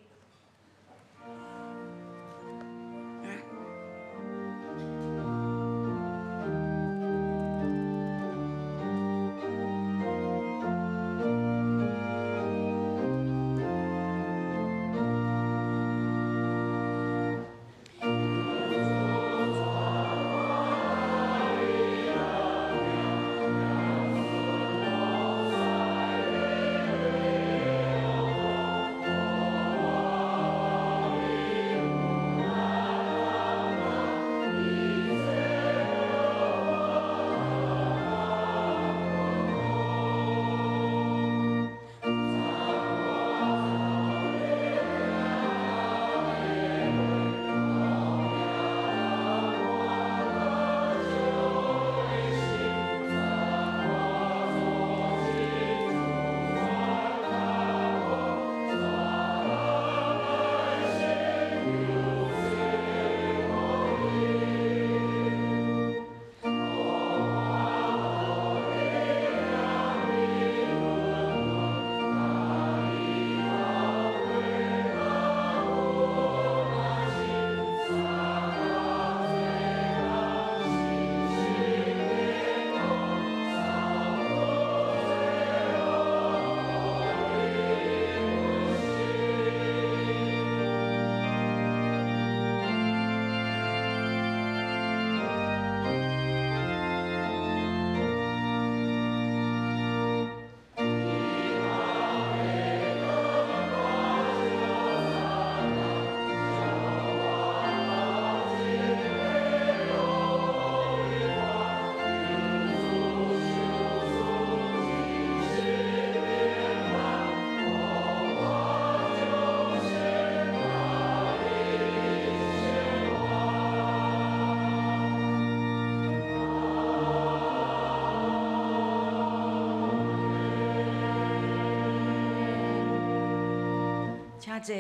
A: 請坐。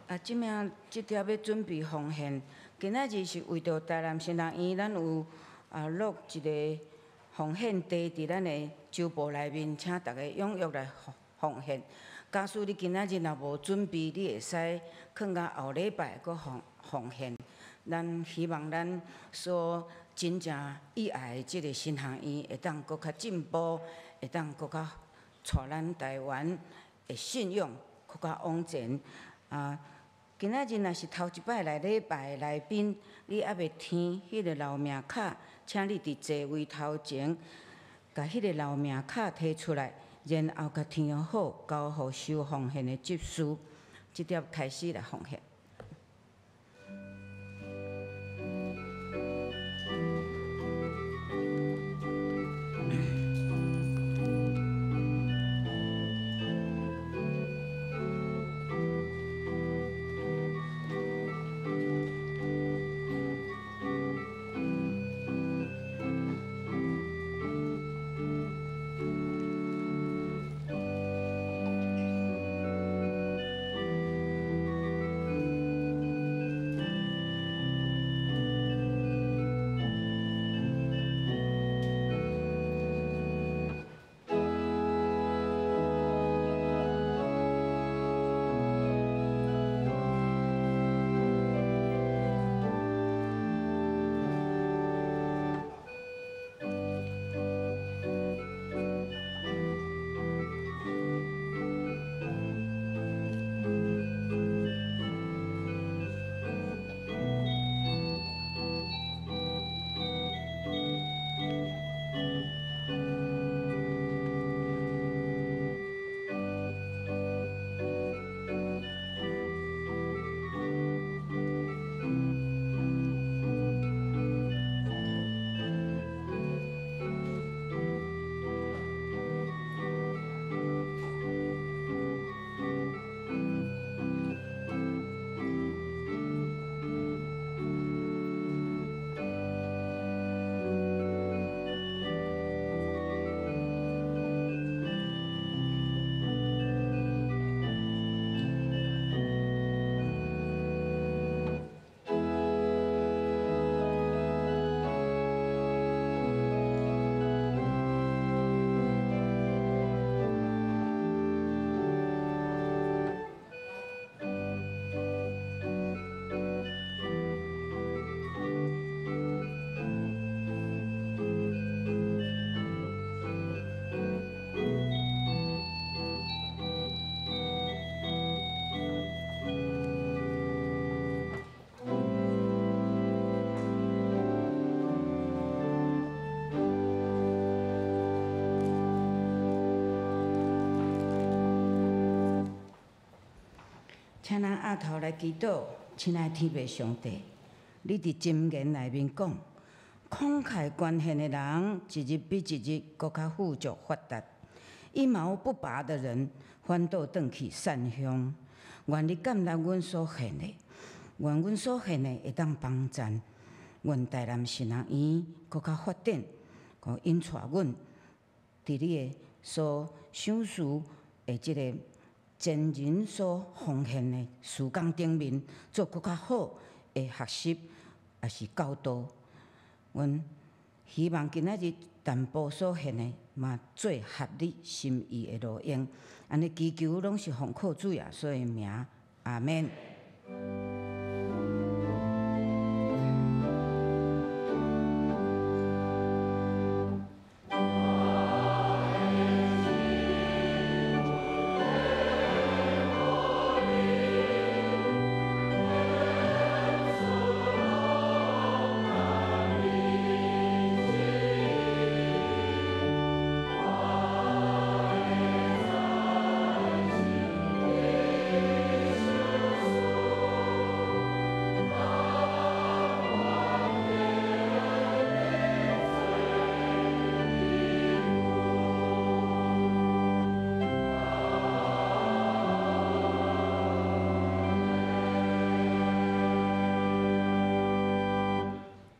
A: 啊，這暝這帖欲準備奉獻，今仔日是為著台南神學院，咱有落一个奉獻袋佇咱的桌布內面，請逐家踴躍來奉獻。假使你今仔日若無準備，你會使囥到後禮拜閣奉獻。咱希望咱所真正意愛的這个神學院會當閣較進步，會當閣較帶咱台灣的信仰閣較往前。啊，今仔日若是頭一擺來禮拜的來賓，你猶未填彼个留名卡，請你佇座位頭前，共彼个留名卡提出來，然後共填好，交予收奉獻的執事，這帖開始來奉獻。請咱阿頭來祈禱，親愛天父上帝，你佇箴言內面講，慷慨捐獻的人，一日比一日閣較富足發達；一毛不拔的人，反倒轉去散鄉。願你感納阮所獻的，願阮所獻的會當幫贊阮台南神學院閣較發展，閣引帶阮佇你的所賞賜的這个前人所奉獻的事工頂面，做閣較好的學習，抑是教導。阮希望今仔日淡薄所獻的，嘛做合你心意的路用。按呢祈求攏是奉靠主耶穌的名，阿們。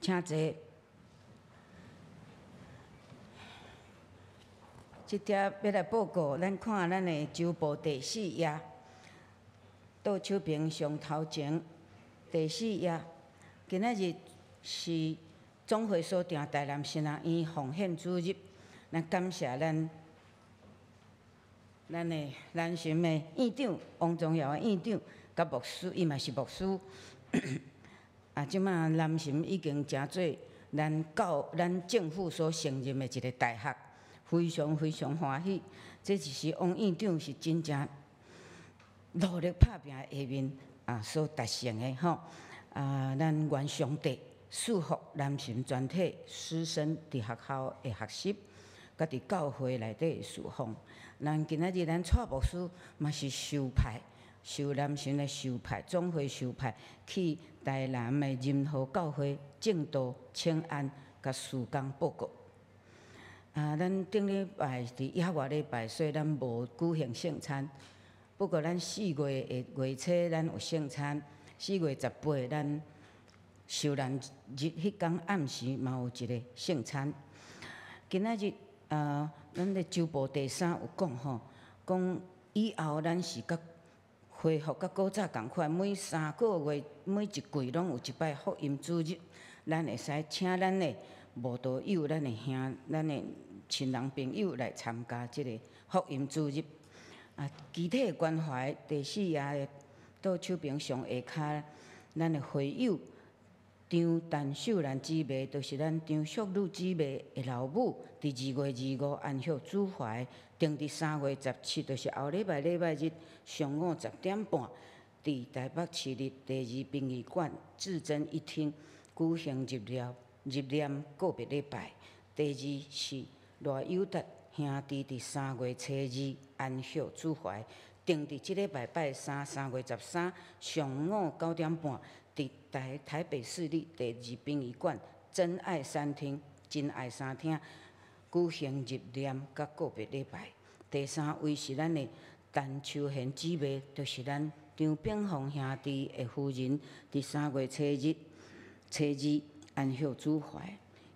A: 請坐。這帖欲來報告，咱看咱的周報第四頁，倒手邊上頭前第四頁，今仔日是總會所長台南神學院奉獻主日，咱感謝咱的南神的院長王宗堯的院長，佮牧師，伊嘛是牧師。啊，這馬南神已經成做咱教咱政府所承認的一个大學，非常非常歡喜。這就是王院長是真正努力拍拚的下面啊所達成的吼。啊，咱願上帝賜福南神全體師生佇學校的學習，佮佇教會內底的事奉。咱今仔日咱蔡牧師嘛是受派，受南神的受派，總會受派去台南的仁和教會證道請安佮事工報告。啊，咱頂禮拜佇抑外禮拜，所以咱無舉行聖餐。不過咱4月的月初，咱有聖餐；4月18，咱受難日彼工暗時嘛有一个聖餐。今仔日啊，咱的周報第三有講吼，講以後咱是佮恢復佮古早仝款，每3個月、每一季攏有一擺福音主日，咱會使請咱的慕道友、咱的兄、咱的親人朋友來參加這个福音主日。啊，肢體關懷第四頁的倒手邊上下跤，咱的會友張陳秀蘭姊妹，就是咱張淑女姊妹的老母，佇2月25安息主懷，定佇3月17，就是後禮拜禮拜日上午10點半，佇台北市立第二殯儀館至臻一廳舉行入殮告別禮拜。第二是賴友達兄弟佇3月初二安息主懷，定佇這禮拜拜三3月13上午9點半，佇台北市立第二殯儀館真愛三廳真愛三廳舉行入殮佮告別禮拜。第三位是咱的陳秋賢姊妹，就是咱張炳宏兄弟的夫人，佇3月初日初二安息主懷。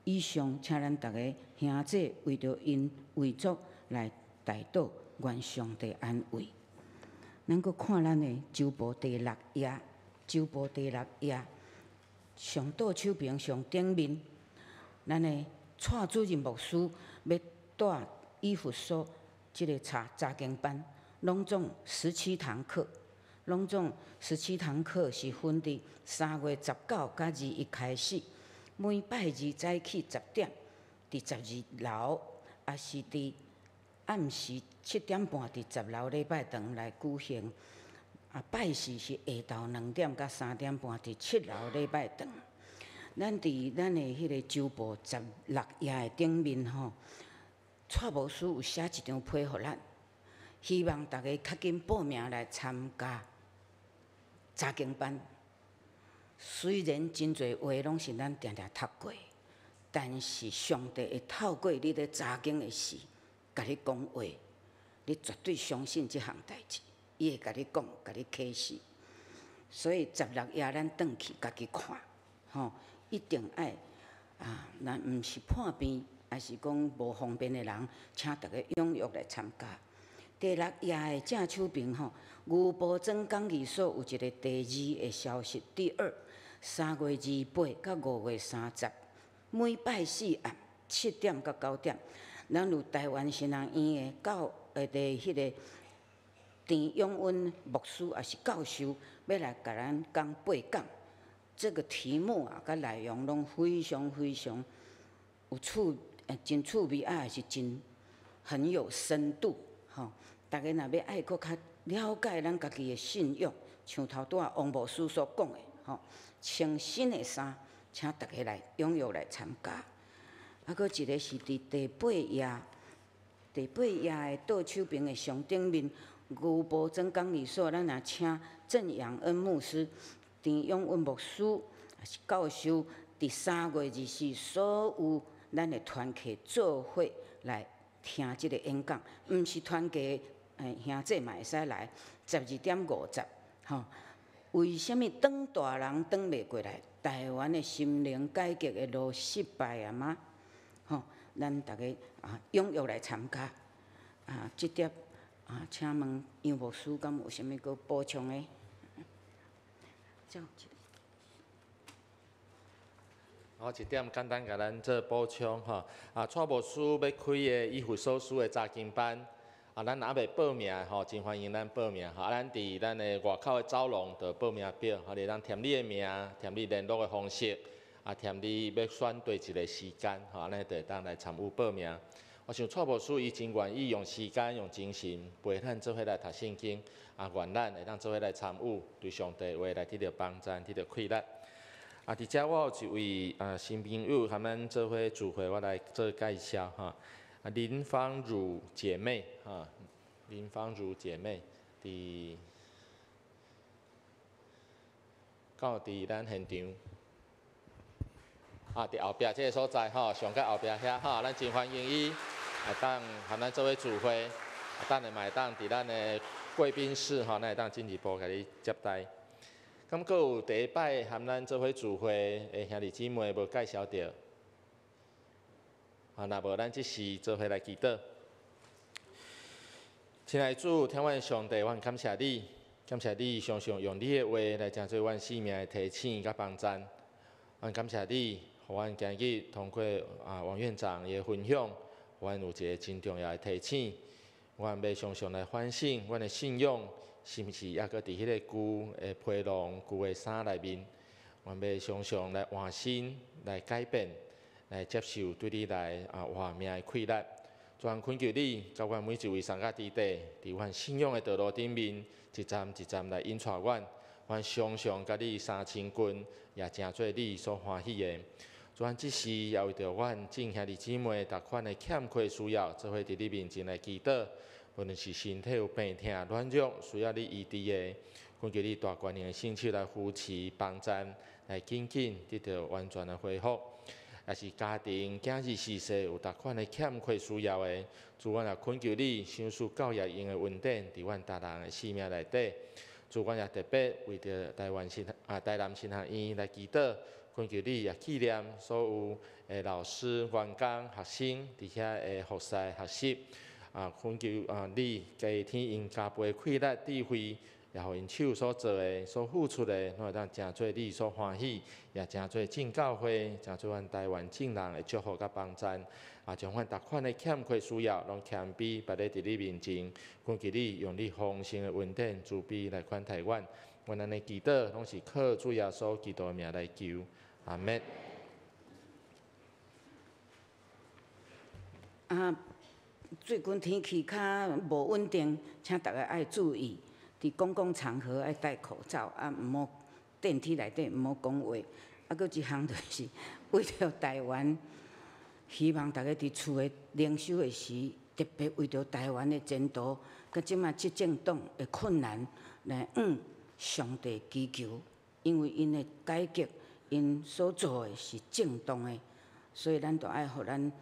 A: 以上，請咱逐个兄姊為著𪜶遺囑來代禱，願上帝安慰。咱閣看咱的周報第六頁，周報第六頁上倒手邊上頂面，咱的蔡主任牧師欲帶以弗所這个查經班，攏總十七堂課，攏總十七堂課是分佇3月19佮21開始，每拜二早起10點，佇12樓，抑是佇暗時7點半佇10樓禮拜堂來舉行。啊，拜四是下晝2點佮3點半佇7樓禮拜堂。咱佇咱的彼个周報16頁的頂面吼，蔡牧師有寫一張批予咱，希望逐家較緊報名來參加查經班。雖然真濟話攏是咱定定讀過，但是上帝會透過你咧查經的時，共你講話，你絕對相信這項代誌，伊會共你講，共你啟示。所以十六頁咱轉去家己看，吼，一定愛啊！咱毋是破病，抑是講無方便的人，請逐家踴躍來參加。第六頁的正手邊吼，牛埔莊講義所有一个第二的消息。第二，3月28佮5月30，每拜四暗7點到9點，咱有台灣神學院的教的彼个陳永恩牧師，抑是教授，欲來共咱講八講。這个題目啊，佮內容攏非常非常有趣，真趣味啊，也是真很有深度，吼。逐家若欲愛閣較了解咱家己的信仰，像頭拄仔王牧師所講的，吼，穿新的衫，請逐家來踴躍來參加。啊，閣一个是佇第八頁，第八頁的倒手邊的上頂面，牛埔莊講義所，咱也請鄭養恩牧師、陳永恩牧師，抑是教授，佇3月24，所有咱的團契做伙來聽這个演講，毋是團契的兄姊嘛會使來，12點50，吼。為啥物轉大人轉袂過來？台灣的心靈改革的路失敗啊嗎？吼，咱逐家啊踴躍來參加。啊，這點啊，請問楊牧師敢有啥物閣補充的？
E: 我一點簡單共咱做補充吼。啊，蔡牧師欲開的以弗所書的查經班，啊，咱若猶未報名吼，真歡迎咱報名吼。啊，咱佇咱的外口的走廊就有報名表，吼，你通填你的名，填你聯絡的方式，啊，填你欲選對一个時間，吼，按呢就會當來參與報名。我想蔡牧師伊真願意用時間、用精神陪咱做伙來讀聖經，啊，願咱會當做伙來參與，對上帝話來得著幫贊、得著氣力。啊，佇遮我有一位啊新朋友，含咱做伙聚會，我來做介紹哈。啊，林芳如姐妹哈，林芳如姐妹佇，敢有佇咱現場？啊，佇後壁這个所在吼，上蓋後壁遐吼，咱真歡迎伊，會當含咱做伙聚會，啊，等下嘛會當佇咱的貴賓室吼，咱會當進一步共你接待。敢閣有第一擺含咱做伙聚會的兄弟姊妹無介紹著？啊，若無，咱這時做伙來祈禱。親愛的主，天父上帝，阮感謝你，感謝你常常用你的話來成做阮生命的提醒佮幫贊。阮感謝你，予阮今日通過啊王院長的分享，予阮有一个真重要的提醒。阮欲常常來反省阮的信仰，是毋是猶閣佇彼个舊的皮囊、舊的衫內面？阮欲常常來換新、來改變、來接受對你來啊活命的氣力。主啊，懇求你，共阮每一位三甲弟弟，佇阮信仰的道路頂面，一站一站來引帶阮。阮常常共你相親近，也成做你所歡喜的。主啊，這時也為著阮眾兄弟姊妹逐款的欠缺需要，做伙佇你面前來祈禱。無論是身體有病痛、軟弱，需要你醫治的，懇求你大權能的聖手來扶持、幫贊，來緊緊得著完全的恢復。也是家庭、囝兒序細有逐款的欠缺需要的，主，阮也懇求你賞賜教育用的恩典，佇阮逐人的生命內底。主，阮也特別為著台灣神啊台南神學院來祈禱，懇求你也紀念所有的老師、員工、學生佇遐的服侍學習。啊，懇求啊，你加添𪜶加倍氣力、智慧，也予𪜶手所做的、所付出的，攏會當成做你所歡喜，也成做眾教會、成做阮台灣眾人的祝福佮幫贊。啊，將阮逐款的欠缺需要，攏謙卑擺咧佇你面前，懇求你用你豐盛的恩典、慈悲來款待阮。阮按呢祈禱，攏是靠主耶穌基督的名來求，阿們。
A: 啊，最近天氣較無穩定，請大家愛注意，佇公共場合愛戴口罩，啊，毋好電梯內底毋好講話。啊，閣一項就是為著台灣，希望大家佇厝的靈修的時，特別為著台灣的前途，佮這馬執政黨的困難，來向上帝祈求，因為𪜶的改革，𪜶所做的是正當的，所以咱就愛予咱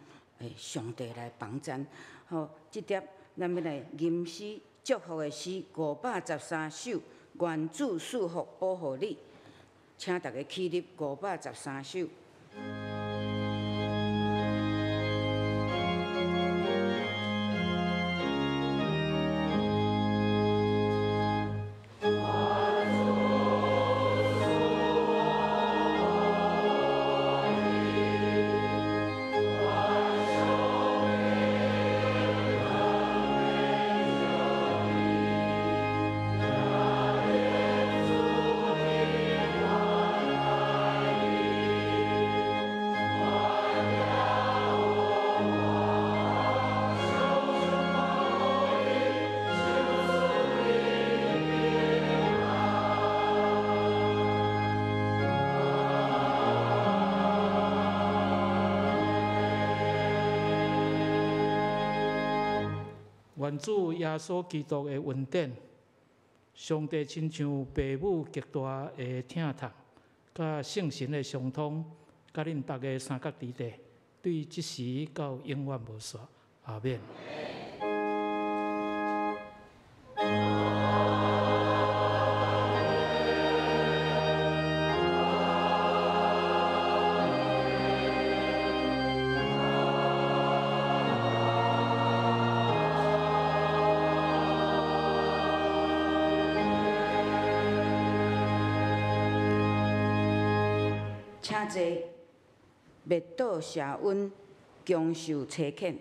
A: 上帝來幫贊。好，這碟咱欲來吟詩祝福的詩513首，願主賜福保護你，請大家起立513首。
B: 願主耶穌基督的恩典，上帝親像父母極大的疼痛，佮聖神的相通，佮恁逐家三角弟弟，對這時到永遠無煞。阿們。
A: 請坐，滅倒舍恩，恭受差遣。